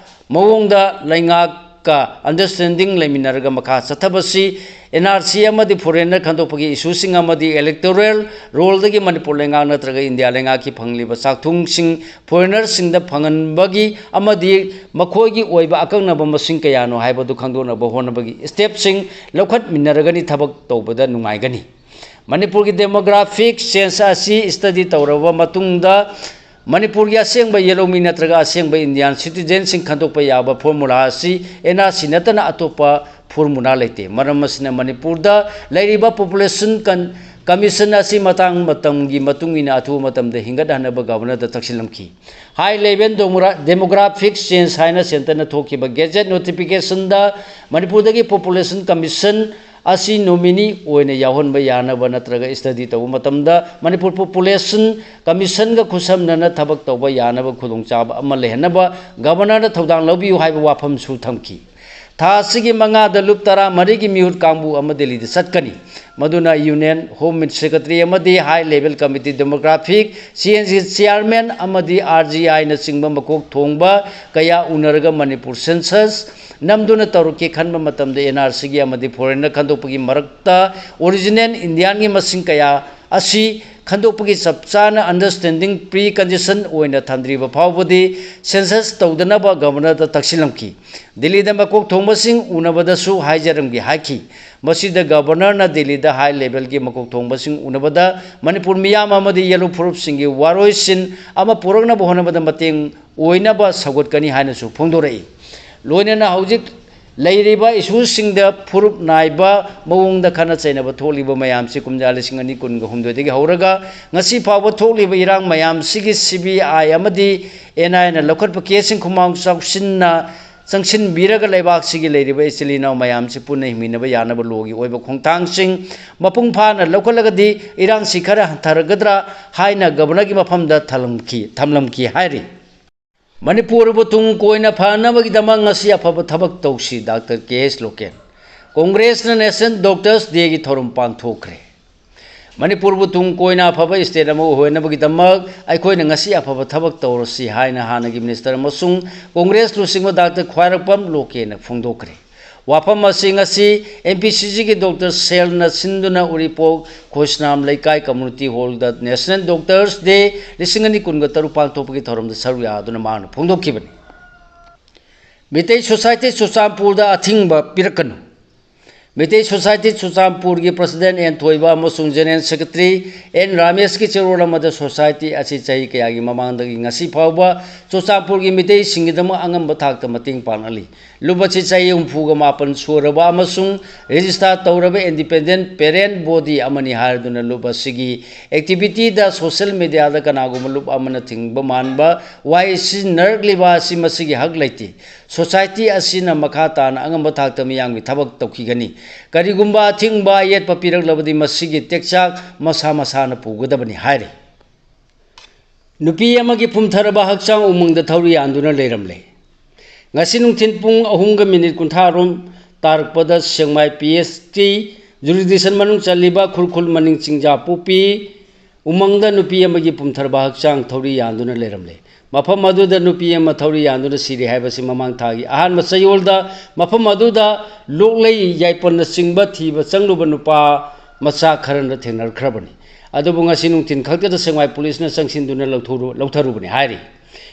ꯃꯑꯣꯡꯗ ꯂꯩꯉꯥꯛꯀ ꯑꯟꯗꯔꯁ꯭ꯇꯦꯟꯗꯤꯡ ꯂꯩꯃꯤꯟꯅꯔꯒ ꯃꯈꯥ ꯆꯠꯊꯕꯁꯤ ꯑꯦꯟ ꯑꯥꯔ ꯁꯤ ꯑꯃꯗꯤ ꯐꯣꯔꯦꯅꯔ ꯈꯟꯗꯣꯛꯄꯒꯤ ꯏꯁꯨꯁꯤꯡ ꯑꯃꯗꯤ ꯏꯂꯦꯛꯇꯣꯔꯦꯜ ꯔꯣꯜꯗꯒꯤ ꯃꯅꯤꯄꯨꯔ ꯂꯩꯉꯥꯛ ꯅꯠꯇ꯭ꯔꯒ ꯏꯟꯗꯤꯌꯥ ꯂꯩꯉꯥꯛꯀꯤ ꯐꯪꯂꯤꯕ ꯆꯥꯛꯊꯨꯡꯁꯤꯡ ꯐꯣꯔꯦꯅꯔꯁꯤꯡꯗ ꯐꯪꯍꯟꯕꯒꯤ ꯑꯃꯗꯤ ꯃꯈꯣꯏꯒꯤ ꯑꯣꯏꯕ ꯑꯀꯛꯅꯕ ꯃꯁꯤꯡ ꯀꯌꯥꯅꯣ ꯍꯥꯏꯕꯗꯨ ꯈꯪꯗꯣꯛꯅꯕ ꯍꯣꯠꯅꯕꯒꯤ ꯁ꯭ꯇꯦꯞꯁꯤꯡ ꯂꯧꯈꯠꯃꯤꯟꯅꯔꯒꯅꯤ ꯊꯕꯛ ꯇꯧꯕꯗ ꯅꯨꯡꯉꯥꯏꯒꯅꯤ꯫ ꯃꯅꯤꯄꯨꯔꯒꯤ ꯗꯦꯃꯣꯒ꯭ꯔꯥꯐꯤꯛ ꯆꯦꯟꯖ ꯑꯁꯤ ꯁ꯭ꯇꯗꯤ ꯇꯧꯔꯕ ꯃꯇꯨꯡꯗ ꯃꯅꯤꯄꯨꯔꯒꯤ ꯑꯁꯦꯡꯕ ꯌꯦꯜꯍꯧꯃꯤ ꯅꯠꯇ꯭ꯔꯒ ꯑꯁꯦꯡꯕ ꯏꯟꯗꯤꯌꯥꯟ ꯁꯤꯇꯤꯖꯦꯟꯁꯤꯡ ꯈꯟꯗꯣꯛꯄ ꯌꯥꯕ ꯐꯣꯔꯃꯨꯂꯥ ꯑꯁꯤ ꯑꯦꯟ ꯑꯥꯔ ꯁꯤ ꯅꯠꯇꯅ ꯑꯇꯣꯞꯄ ꯐꯣꯔꯃꯨꯂꯥ ꯂꯩꯇꯦ꯫ ꯃꯔꯝ ꯑꯁꯤꯅ ꯃꯅꯤꯄꯨꯔꯗ ꯂꯩꯔꯤꯕ ꯄꯣꯄꯨꯂꯦꯁꯟ ꯀꯟ-, ꯀꯃꯤꯁꯟ ꯑꯁꯤ ꯃꯇꯥꯡ ꯃꯇꯝꯒꯤ ꯃꯇꯨꯡ ꯏꯟꯅ ꯑꯊꯨꯕ ꯃꯇꯝꯗ ꯍꯤꯡꯒꯠꯍꯟꯅꯕ ꯒꯕꯔꯅꯔꯗ ꯇꯛꯁꯤꯜꯂꯝꯈꯤ꯫ ꯍꯥꯏ ꯂꯦꯚꯦꯜ ꯗꯦꯃꯣꯒ꯭ꯔꯥ-, ꯗꯦꯃꯣꯒ꯭ꯔꯥꯐꯤꯛ ꯆꯦꯟꯖ ꯍꯥꯏꯅ ꯁꯦꯟꯇꯔꯅ ꯊꯣꯛꯈꯤꯕ ꯒꯦꯖꯦꯠ ꯅꯣꯇꯤꯐꯤꯀꯦꯁꯟꯗ ꯃꯅꯤꯄꯨꯔꯗꯒꯤ ꯄꯣꯄꯨꯂꯦꯁꯟ ꯀꯃꯤꯁꯟ ꯑꯁꯤ ꯅꯣꯃꯤꯅꯤ ꯑꯣꯏꯅ ꯌꯥꯎꯍꯟꯕ ꯌꯥꯅꯕ ꯅꯠꯇ꯭ꯔꯒ ꯁ꯭ꯇꯗꯤ ꯇꯧꯕ ꯃꯇꯝꯗ ꯃꯅꯤꯄꯨꯔ ꯄꯣꯄꯨꯂꯦꯁꯟ ꯀꯃꯤꯁꯟꯒ ꯈꯨꯠꯁꯝꯅꯅ ꯊꯕꯛ ꯇꯧꯕ ꯌꯥꯅꯕ ꯈꯨꯗꯣꯡꯆꯥꯕ ꯑꯃ ꯂꯩꯍꯟꯅꯕ ꯒꯕꯔꯅꯔꯅ ꯊꯧꯗꯥꯡ ꯂꯧꯕꯤꯌꯨ ꯍꯥꯏꯕ ꯋꯥꯐꯝꯁꯨ ꯊꯝꯈꯤ꯫ ꯊꯥ ꯑꯁꯤꯒꯤ ꯃꯉꯥꯗ ꯂꯨꯞ ꯇꯔꯥꯃꯔꯤꯒꯤ ꯃꯤꯍꯨꯠ ꯀꯥꯡꯕꯨ ꯑꯃ ꯗꯦꯜꯂꯤꯗ ꯆꯠꯀꯅꯤ꯫ ꯃꯗꯨꯅ ꯌꯨꯅꯤꯌꯟ ꯍꯣꯝ ꯁꯦꯀ꯭ꯔꯦꯇꯔꯤ ꯑꯃꯗꯤ high level committee democratic C N G chairman ꯑꯃꯗꯤ ꯑꯥꯔ ꯖꯤ ꯑꯥꯏꯅꯆꯤꯡꯕ ꯃꯀꯣꯛ ꯊꯣꯡꯕ ꯀꯌꯥ ꯎꯅꯔꯒ ꯃꯅꯤꯄꯨꯔ ꯁꯦꯟꯁꯁ ꯅꯝꯗꯨꯅ ꯇꯧꯔꯛꯀꯦ ꯈꯟꯕ ꯃꯇꯝꯗ ꯑꯦꯟ ꯑꯥꯔ ꯁꯤꯒꯤ ꯑꯃꯗꯤ ꯐꯣꯔꯦꯟꯅꯔ ꯈꯟꯗꯣꯛꯄꯒꯤ ꯃꯔꯛꯇ ꯑꯣꯔꯤꯖꯤꯅꯦꯜ ꯏꯟꯗꯤꯌꯥꯟꯒꯤ ꯃꯁꯤꯡ ꯀꯌꯥ ꯑꯁꯤ ꯈꯟꯗꯣꯛꯄꯒꯤ ꯆꯞ ꯆꯥꯅ ꯑꯟꯗꯔꯁ꯭ꯇꯦꯟꯗꯤꯡ ꯄ꯭ꯔꯤ ꯀꯟꯗꯤꯁꯟ ꯑꯣꯏꯅ ꯊꯝꯗ꯭ꯔꯤꯕ ꯐꯥꯎꯕꯗꯤ ꯁꯦꯟꯁꯁ ꯇꯧꯗꯅꯕ ꯒꯕꯔꯅꯔꯗ ꯇꯛꯁꯤꯜꯂꯝꯈꯤ꯫ ꯗꯤꯜꯂꯤꯗ ꯃꯀꯣꯛ ꯊꯣꯡꯕꯁꯤꯡ ꯎꯅꯕꯗꯁꯨ ꯍꯥꯏꯖꯔꯝꯒꯦ ꯍꯥꯏꯈꯤ꯫ ꯃꯁꯤꯗ ꯒꯕꯔꯅꯔꯅ ꯗꯤꯜꯂꯤꯗ ꯍꯥꯏ ꯂꯦꯚꯦꯜꯒꯤ ꯃꯀꯣꯛ ꯊꯣꯡꯕꯁꯤꯡ ꯎꯅꯕꯗ ꯃꯅꯤꯄꯨꯔ ꯃꯤꯌꯥꯝ ꯑꯃꯗꯤ ꯌꯦꯜꯍꯧ ꯐꯨꯔꯨꯞꯁꯤꯡꯒꯤ ꯋꯥꯔꯣꯏꯁꯤꯟ ꯑꯃ ꯄꯨꯔꯛꯅꯕ ꯍꯣꯠꯅꯕꯗ ꯃꯇꯦꯡ ꯑꯣꯏꯅꯕ ꯁꯧꯒꯠꯀꯅꯤ ꯍꯥꯏꯅꯁꯨ ꯐꯣꯡꯗꯣꯔꯛꯏ꯫ ꯂꯣꯏꯅꯅ ꯍꯧꯖꯤꯛ ꯂꯩꯔꯤꯕ ꯏꯁꯨꯁꯤꯡꯗ ꯐꯨꯔꯨꯞ ꯅꯥꯏꯕ ꯃꯑꯣꯡꯗ ꯈꯠꯅ ꯆꯩꯅꯕ ꯊꯣꯛꯂꯤꯕ ꯃꯌꯥꯝꯁꯤ ꯀꯨꯝꯖꯥ ꯂꯤꯁꯤꯡ ꯑꯅꯤ ꯀꯨꯟꯒ ꯍꯨꯝꯗꯣꯏꯗꯒꯤ ꯍꯧꯔꯒ ꯉꯁꯤ ꯐꯥꯎꯕ ꯊꯣꯛꯂꯤꯕ ꯏꯔꯥꯡ ꯃꯌꯥꯝꯁꯤꯒꯤ ꯁꯤ ꯕꯤ ꯑꯥꯏ ꯑꯃꯗꯤ ꯑꯦꯟ ꯑꯥꯏ ꯑꯦꯅ ꯂꯧꯈꯠꯄ ꯀꯦꯁꯁꯤꯡ ꯈꯨꯃꯥꯡ ꯆꯥꯎꯁꯤꯟꯅ ꯆꯪꯁꯤꯟꯕꯤꯔꯒ ꯂꯩꯕꯥꯛꯁꯤꯒꯤ ꯂꯩꯔꯤꯕ ꯏꯆꯤꯜ ꯏꯅꯥꯎ ꯃꯌꯥꯝꯁꯤ ꯄꯨꯟꯅ ꯍꯤꯡꯃꯤꯟꯅꯕ ꯌꯥꯅꯕ ꯂꯣꯒꯤ ꯑꯣꯏꯕ ꯈꯣꯡꯊꯥꯡꯁꯤꯡ ꯃꯄꯨꯡ ꯐꯥꯅ ꯂꯧꯈꯠꯂꯒꯗꯤ ꯏꯔꯥꯡꯁꯤ ꯈꯔ ꯍꯟꯊꯔꯒꯗ꯭ꯔꯥ ꯍꯥꯏꯅ ꯒꯕꯔꯅꯔꯒꯤ ꯃꯐꯝꯗ ꯊꯝꯂꯝꯈꯤ ꯊꯝꯂꯝꯈꯤ ꯍꯥꯏꯔꯤ꯫ ꯃꯅꯤꯄꯨꯔꯕꯨ ꯇꯨꯡ ꯀꯣꯏꯅ ꯐꯅꯕꯒꯤꯗꯃꯛ ꯉꯁꯤ ꯑꯐꯕ ꯊꯕꯛ ꯇꯧꯁꯤ, ꯗꯥꯛꯇꯔ ꯀꯦ ꯑꯦꯁ ꯂꯣꯀꯦꯟ꯫ ꯀꯣꯡꯒ꯭ꯔꯦꯁꯅ National Doctors Dayꯒꯤ ꯊꯧꯔꯝ ꯄꯥꯡꯊꯣꯛꯈ꯭ꯔꯦ꯫ ꯃꯅꯤꯄꯨꯔꯕꯨ ꯇꯨꯡ ꯀꯣꯏꯅ ꯑꯐꯕ state ꯑꯃ ꯑꯣꯏꯍꯟꯅꯕꯒꯤꯗꯃꯛ ꯑꯩꯈꯣꯏꯅ ꯉꯁꯤ ꯑꯐꯕ ꯊꯕꯛ ꯇꯧꯔꯁꯤ ꯍꯥꯏꯅ ꯍꯥꯟꯅꯒꯤ minister ꯑꯃꯁꯨꯡ ꯀꯣꯡꯒ꯭ꯔꯦꯁ ꯂꯨꯆꯤꯡꯕ ꯗꯥꯛꯇꯔ ꯈ꯭ꯋꯥꯏꯔꯥꯛꯄꯝ ꯂꯣꯀꯦꯟꯅ ꯐꯣꯡꯗꯣꯛꯈ꯭ꯔꯦ꯫ ꯋꯥꯐꯝ ꯑꯁꯤ ꯉꯁꯤ M P C Gꯒꯤ Doctor Cellꯅ ꯁꯤꯟꯗꯨꯅ ꯎꯔꯤꯄꯣꯛ ꯈꯣꯏꯁꯅꯥꯝ ꯂꯩꯀꯥꯏ community hallꯗ National Doctors Day ꯂꯤꯁꯤꯡ ꯑꯅꯤ ꯀꯨꯟꯒ ꯇꯔꯨꯛ ꯄꯥꯡꯊꯣꯛꯄꯒꯤ ꯊꯧꯔꯝꯗ ꯁꯔꯨꯛ ꯌꯥꯗꯨꯅ ꯃꯍꯥꯛꯅ ꯐꯣꯡꯗꯣꯛꯈꯤꯕꯅꯤ꯫ ꯃꯤꯇꯩ Society ꯆꯨꯔꯆꯥꯟꯄꯨꯔꯗ ꯑꯊꯤꯡꯕ ꯄꯤꯔꯛꯀꯅꯨ꯫ ꯃꯤꯇꯩ Society ꯆꯨꯔꯆꯥꯟꯄꯨꯔꯒꯤ President ꯑꯦꯟ ꯊꯣꯏꯕ ꯑꯃꯁꯨꯡ General Secretary ꯑꯦꯟ ꯔꯥꯃꯦꯁꯀꯤ ꯆꯦꯔꯣꯜ ꯑꯃꯗ society ꯑꯁꯤ ꯆꯍꯤ ꯀꯌꯥꯒꯤ ꯃꯃꯥꯡꯗꯒꯤ ꯉꯁꯤ ꯐꯥꯎꯕ ꯆꯨꯔꯆꯥꯟꯄꯨꯔꯒꯤ ꯃꯤꯇꯩꯁꯤꯡꯒꯤꯗꯃꯛ ꯑꯉꯝꯕ ꯊꯥꯛꯇ ꯃꯇꯦꯡ ꯄꯥꯡꯂꯛꯂꯤ꯫ ꯂꯨꯞ ꯑꯁꯤ ꯆꯍꯤ ꯍꯨꯝꯐꯨꯒ ꯃꯥꯄꯟ ꯁꯨꯔꯕ ꯑꯃꯁꯨꯡ register ꯇꯧꯔꯕ independent parent body ꯑꯃꯅꯤ ꯍꯥꯏꯔꯗꯨꯅ ꯂꯨꯞ ꯑꯁꯤꯒꯤ activityꯗ social mediaꯗ ꯀꯅꯥꯒꯨꯝꯕ ꯂꯨꯞ ꯑꯃꯅ ꯊꯤꯡꯕ ꯃꯥꯟꯕ ꯋꯥꯍꯩ ꯁꯤꯖꯤꯟꯅꯔꯛꯂꯤꯕ ꯑꯁꯤ ꯃꯁꯤꯒꯤ ꯍꯛ ꯂꯩꯇꯦ꯫ Society ꯑꯁꯤꯅ ꯃꯈꯥ ꯇꯥꯅ ꯑꯉꯝꯕ ꯊꯥꯛꯇ ꯃꯤꯌꯥꯝꯒꯤ ꯊꯕꯛ ꯇꯧꯈꯤꯒꯅꯤ꯫ ꯀꯔꯤꯒꯨꯝꯕ ꯑꯊꯤꯡꯕ ꯑꯌꯦꯠꯄ ꯄꯤꯔꯛꯂꯕꯗꯤ ꯃꯁꯤꯒꯤ ꯇꯦꯛꯆꯥꯛ ꯃꯁꯥ ꯃꯁꯥꯅ ꯄꯨꯒꯗꯕꯅꯤ ꯍꯥꯏꯔꯤ꯫ ꯅꯨꯄꯤ ꯑꯃꯒꯤ ꯄꯨꯝꯊꯔꯕ ꯍꯛꯆꯥꯡ ꯎꯃꯪꯗ ꯊꯧꯔꯤ ꯌꯥꯟꯗꯨꯅ ꯂꯩꯔꯝꯂꯦ꯫ ꯉꯁꯤ ꯅꯨꯡꯊꯤꯜ ꯄꯨꯡ ꯑꯍꯨꯝꯒ minute ꯀꯨꯟꯊ꯭ꯔꯥ ꯔꯣꯝ ꯇꯥꯔꯛꯄꯗ ꯁꯦꯛꯃꯥꯏ P H T jurisdiction ꯃꯅꯨꯡ ꯆꯜꯂꯤꯕ ꯈꯨꯔꯈꯨꯜ ꯃꯅꯤꯡ ꯆꯤꯡꯖꯥꯄꯣꯛꯄꯤ ꯎꯃꯪꯗ ꯅꯨꯄꯤ ꯑꯃꯒꯤ ꯄꯨꯝꯊꯔꯕ ꯍꯛꯆꯥꯡ ꯊꯧꯔꯤ ꯌꯥꯟꯗꯨꯅ ꯂꯩꯔꯝꯂꯦ꯫ ꯃꯐꯝ ꯑꯗꯨꯗ ꯅꯨꯄꯤ ꯑꯃ ꯊꯧꯔꯤ ꯌꯥꯟꯗꯨꯅ ꯁꯤꯔꯦ ꯍꯥꯏꯕꯁꯤ ꯃꯃꯥꯡ ꯊꯥꯒꯤ ꯑꯍꯥꯟꯕ ꯆꯌꯣꯜꯗ ꯃꯐꯝ ꯑꯗꯨꯗ ꯂꯣꯛꯂꯩ ꯌꯥꯏꯄꯜꯅꯆꯤꯡꯕ ꯊꯤꯕ ꯆꯪꯂꯨꯕ ꯅꯨꯄꯥ ꯃꯆꯥ ꯈꯔꯅ ꯊꯦꯡꯅꯔꯛꯈ꯭ꯔꯕꯅꯤ꯫ ꯑꯗꯨꯕꯨ ꯉꯁꯤ ꯅꯨꯡꯊꯤꯜ ꯈꯛꯇꯗ ꯁꯦꯛꯃꯥꯏ ꯄꯨꯂꯤꯁꯅ ꯆꯪꯁꯤꯟꯗꯨꯅ ꯂꯧꯊꯣꯛꯎ-, ꯂꯧꯊꯔꯨꯕꯅꯤ ꯍꯥꯏꯔꯤ꯫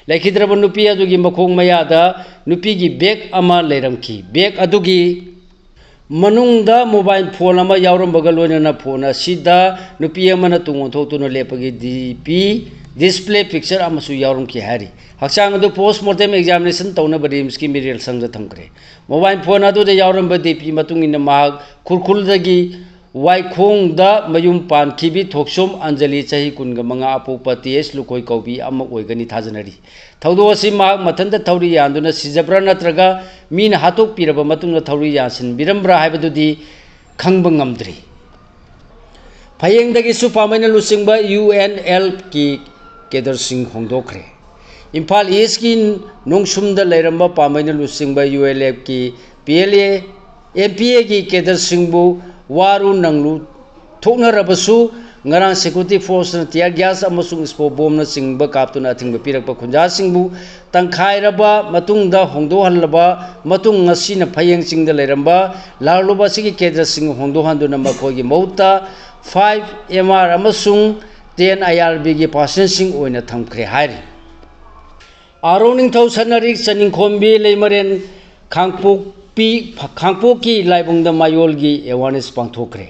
ꯂꯩꯈꯤꯗ꯭ꯔꯕ ꯅꯨꯄꯤ ꯑꯗꯨꯒꯤ ꯃꯈꯣꯡ ꯃꯌꯥꯗ ꯅꯨꯄꯤꯒꯤ bag ꯑꯃ ꯂꯩꯔꯝꯈꯤ꯫ Bag ꯑꯗꯨꯒꯤ ꯃꯅꯨꯡꯗ mobile phone ꯑꯃ ꯌꯥꯎꯔꯝꯕꯒ ꯂꯣꯏꯅꯅ phone ꯑꯁꯤꯗ ꯅꯨꯄꯤ ꯑꯃꯅ ꯇꯨꯡ ꯑꯣꯟꯊꯣꯛꯇꯨꯅ ꯂꯦꯞꯄꯒꯤ D P, display picture ꯑꯃꯁꯨ ꯌꯥꯎꯔꯝꯈꯤ ꯍꯥꯏꯔꯤ꯫ ꯍꯛꯆꯥꯡ ꯑꯗꯨ post mortem examination ꯇꯧꯅꯕ RIMSꯀꯤ ꯃꯤꯔꯦꯜ ꯁꯪꯗ ꯊꯝꯈ꯭ꯔꯦ꯫ Mobile phone ꯑꯗꯨꯗ ꯌꯥꯎꯔꯝꯕ D P ꯃꯇꯨꯡ ꯏꯟꯅ ꯃꯍꯥꯛ ꯈꯨꯔꯈꯨꯜꯗꯒꯤ ꯋꯥꯏꯈꯣꯡꯗ ꯃꯌꯨꯝ ꯄꯥꯟꯈꯤꯕꯤ ꯊꯣꯛꯁꯣꯝ ꯑꯟꯖꯂꯤ, ꯆꯍꯤ ꯀꯨꯟꯒ ꯃꯉꯥ, ꯑꯄꯣꯛꯄ ꯇꯤ ꯑꯦꯁ ꯂꯨꯈꯣꯏ ꯀꯧꯕꯤ ꯑꯃ ꯑꯣꯏꯒꯅꯤ ꯊꯥꯖꯅꯔꯤ꯫ ꯊꯧꯗꯣꯛ ꯑꯁꯤ ꯃꯍꯥꯛ ꯃꯊꯟꯇ ꯊꯧꯔꯤ ꯌꯥꯟꯗꯨꯅ ꯁꯤꯖꯕ꯭ꯔꯥ ꯅꯠꯇ꯭ꯔꯒ ꯃꯤꯅ ꯍꯥꯠꯇꯣꯛꯄꯤꯔꯕ ꯃꯇꯨꯡꯗ ꯊꯧꯔꯤ ꯌꯥꯟꯁꯤꯟꯕꯤꯔꯝꯕ꯭ꯔꯥ ꯍꯥꯏꯕꯗꯨꯗꯤ ꯈꯪꯕ ꯉꯝꯗ꯭ꯔꯤ꯫ ꯐꯌꯦꯡꯗꯒꯤꯁꯨ ꯄꯥꯝꯕꯩꯅ ꯂꯨꯆꯤꯡꯕ ꯌꯨ ꯑꯦꯟ ꯑꯦꯜ ꯀꯤ ꯀꯦꯗꯔꯁꯤꯡ ꯍꯣꯡꯗꯣꯛꯈ꯭ꯔꯦ꯫ ꯏꯝꯐꯥꯜ ꯏꯁꯀꯤ ꯅꯣꯡꯁꯨꯝꯗ ꯂꯩꯔꯝꯕ ꯄꯥꯝꯕꯩꯅ ꯂꯨꯆꯤꯡꯕ ꯌꯨ ꯑꯦꯜ ꯑꯦꯐꯀꯤ P L A, M P ꯑꯦꯒꯤ ꯀꯦꯗꯔꯁꯤꯡꯕꯨ ꯋꯥꯔꯨ ꯅꯪꯂꯨ ꯊꯣꯛꯅꯔꯕꯁꯨ, ꯉꯔꯥꯡ ꯁꯦꯀ꯭ꯌꯨꯔꯤꯇꯤ ꯐꯣꯔꯁꯅ ꯇꯤꯌꯥꯔ ꯒ꯭ꯌꯥꯁ ꯑꯃꯁꯨꯡ ꯏꯁꯄꯣ ꯕꯣꯝꯅꯆꯤꯡꯕ ꯀꯥꯞꯇꯨꯅ ꯑꯊꯤꯡꯕ ꯄꯤꯔꯛꯄ ꯈꯨꯟꯖꯥꯁꯤꯡꯕꯨ ꯇꯪꯈꯥꯏꯔꯕ ꯃꯇꯨꯡꯗ ꯍꯣꯡꯗꯣꯛꯍꯜꯂꯕ ꯃꯇꯨꯡ, ꯉꯁꯤꯅ ꯐꯌꯦꯡ ꯆꯤꯡꯗ ꯂꯩꯔꯝꯕ ꯂꯥꯛꯂꯨꯕ ꯑꯁꯤꯒꯤ ꯀꯦꯗꯔꯁꯤꯡ ꯍꯣꯡꯗꯣꯛꯍꯟꯗꯨꯅ ꯃꯈꯣꯏꯒꯤ ꯃꯍꯨꯠꯇ ꯐꯥꯏꯚ ꯑꯦꯝ ꯑꯥꯔ ꯑꯃꯁꯨꯡ ꯇꯦꯟ ꯑꯥꯏ ꯑꯥꯔ ꯕꯤꯒꯤ ꯄꯥꯔꯁꯟꯁꯤꯡ ꯑꯣꯏꯅ ꯊꯝꯈ꯭ꯔꯦ ꯍꯥꯏꯔꯤ꯫ ꯑꯥꯔꯣ ꯅꯤꯡꯊꯧ ꯁꯅꯔꯤꯛ ꯆꯅꯤꯡꯈꯣꯝꯕꯤ ꯂꯩꯃꯔꯦꯟ ꯈꯥꯡꯄꯣꯛꯄꯤ, ꯈꯥꯡꯄꯣꯛꯀꯤ ꯂꯥꯏꯕꯨꯡꯗ ꯃꯌꯣꯜꯒꯤ ꯑꯦꯋꯥꯔꯅꯦꯁ ꯄꯥꯡꯊꯣꯛꯈ꯭ꯔꯦ꯫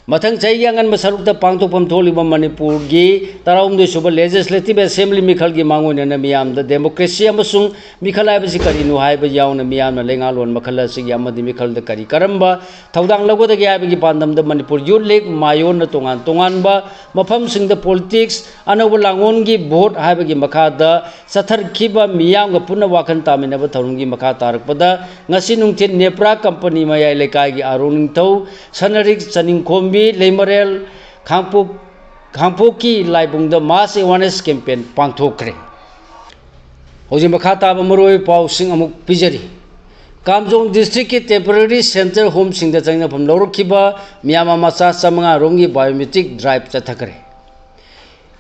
ꯃꯊꯪ ꯆꯍꯤꯒꯤ ꯑꯉꯟꯕ ꯁꯔꯨꯛꯇ ꯄꯥꯡꯊꯣꯛꯐꯝ ꯊꯣꯛꯂꯤꯕ ꯃꯅꯤꯄꯨꯔꯒꯤ ꯇꯔꯥꯍꯨꯝꯗꯣꯏ ꯁꯨꯕ ꯂꯦꯖꯤꯁꯂꯦꯇꯤꯚ ꯑꯦꯁꯦꯝꯕ꯭ꯂꯤ ꯃꯤꯈꯜꯒꯤ ꯃꯥꯡꯑꯣꯏꯅꯅ ꯃꯤꯌꯥꯝꯗ ꯗꯦꯃꯣꯀ꯭ꯔꯦꯁꯤ ꯑꯃꯁꯨꯡ ꯃꯤꯈꯜ ꯍꯥꯏꯕꯁꯤ ꯀꯔꯤꯅꯣ ꯍꯥꯏꯕ ꯌꯥꯎꯅ ꯃꯤꯌꯥꯝꯅ ꯂꯩꯉꯥꯛꯂꯣꯟ ꯃꯈꯜ ꯑꯁꯤꯒꯤ ꯑꯃꯗꯤ ꯃꯤꯈꯜꯗ ꯀꯔꯤ ꯀꯔꯝꯕ ꯊꯧꯗꯥꯡ ꯂꯧꯒꯗꯒꯦ ꯍꯥꯏꯕꯒꯤ ꯄꯥꯟꯗꯝꯗ ꯃꯅꯤꯄꯨꯔ ꯌꯨꯠ ꯂꯤꯒ ꯃꯥꯌꯣꯟꯅ ꯇꯣꯉꯥꯟ ꯇꯣꯉꯥꯟꯕ ꯃꯐꯝꯁꯤꯡꯗ ꯄꯣꯂꯤꯇꯤꯛꯁ, ꯑꯅꯧꯕ ꯂꯥꯡꯑꯣꯟꯒꯤ ꯚꯣꯠ ꯍꯥꯏꯕꯒꯤ ꯃꯈꯥꯗ ꯆꯠꯊꯔꯛꯈꯤꯕ ꯃꯤꯌꯥꯝꯒ ꯄꯨꯟꯅ ꯋꯥꯈꯜ ꯇꯥꯃꯤꯟꯅꯕ ꯊꯧꯔꯝꯒꯤ ꯃꯈꯥ ꯇꯥꯔꯛꯄꯗ ꯉꯁꯤ ꯅꯨꯡꯊꯤꯜ ꯅꯦꯄ꯭ꯔꯥ ꯀꯝꯄꯅꯤ ꯃꯌꯥꯏ ꯂꯩꯀꯥꯏꯒꯤ ꯑꯥꯔꯣ ꯅꯤꯡꯊꯧ ꯁꯅꯔꯤꯛ ꯆꯅꯤꯡꯈꯣꯝꯕꯤ ꯂꯩꯃꯔꯦꯜ ꯈꯥꯡꯄꯣꯛ, ꯈꯥꯡꯄꯣꯛꯀꯤ ꯂꯥꯏꯕꯨꯡꯗ ꯃꯥꯁ ꯑꯦꯋꯥꯔꯅꯦꯁ ꯀꯦꯝꯄꯦꯟ ꯄꯥꯡꯊꯣꯛꯈ꯭ꯔꯦ꯫ ꯍꯧꯖꯤꯛ ꯃꯈꯥ ꯇꯥꯕ ꯃꯔꯨꯑꯣꯏꯕ ꯄꯥꯎꯁꯤꯡ ꯑꯃꯨꯛ ꯄꯤꯖꯔꯤ꯫ ꯀꯥꯝꯖꯣꯡ ꯗꯤꯁꯇ꯭ꯔꯤꯛꯀꯤ ꯇꯦꯝꯄꯔꯦꯔꯤ ꯁꯦꯜꯇꯔ ꯍꯣꯝꯁꯤꯡꯗ ꯆꯪꯅꯐꯝ ꯂꯧꯔꯛꯈꯤꯕ ꯃꯤꯌꯥꯝ ꯃꯆꯥ ꯆꯥꯃꯉꯥ ꯔꯣꯝꯒꯤ ꯕꯥꯏꯑꯣꯃꯦꯇ꯭ꯔꯤꯛ ꯗ꯭ꯔꯥꯏꯚ ꯆꯠꯊꯈ꯭ꯔꯦ꯫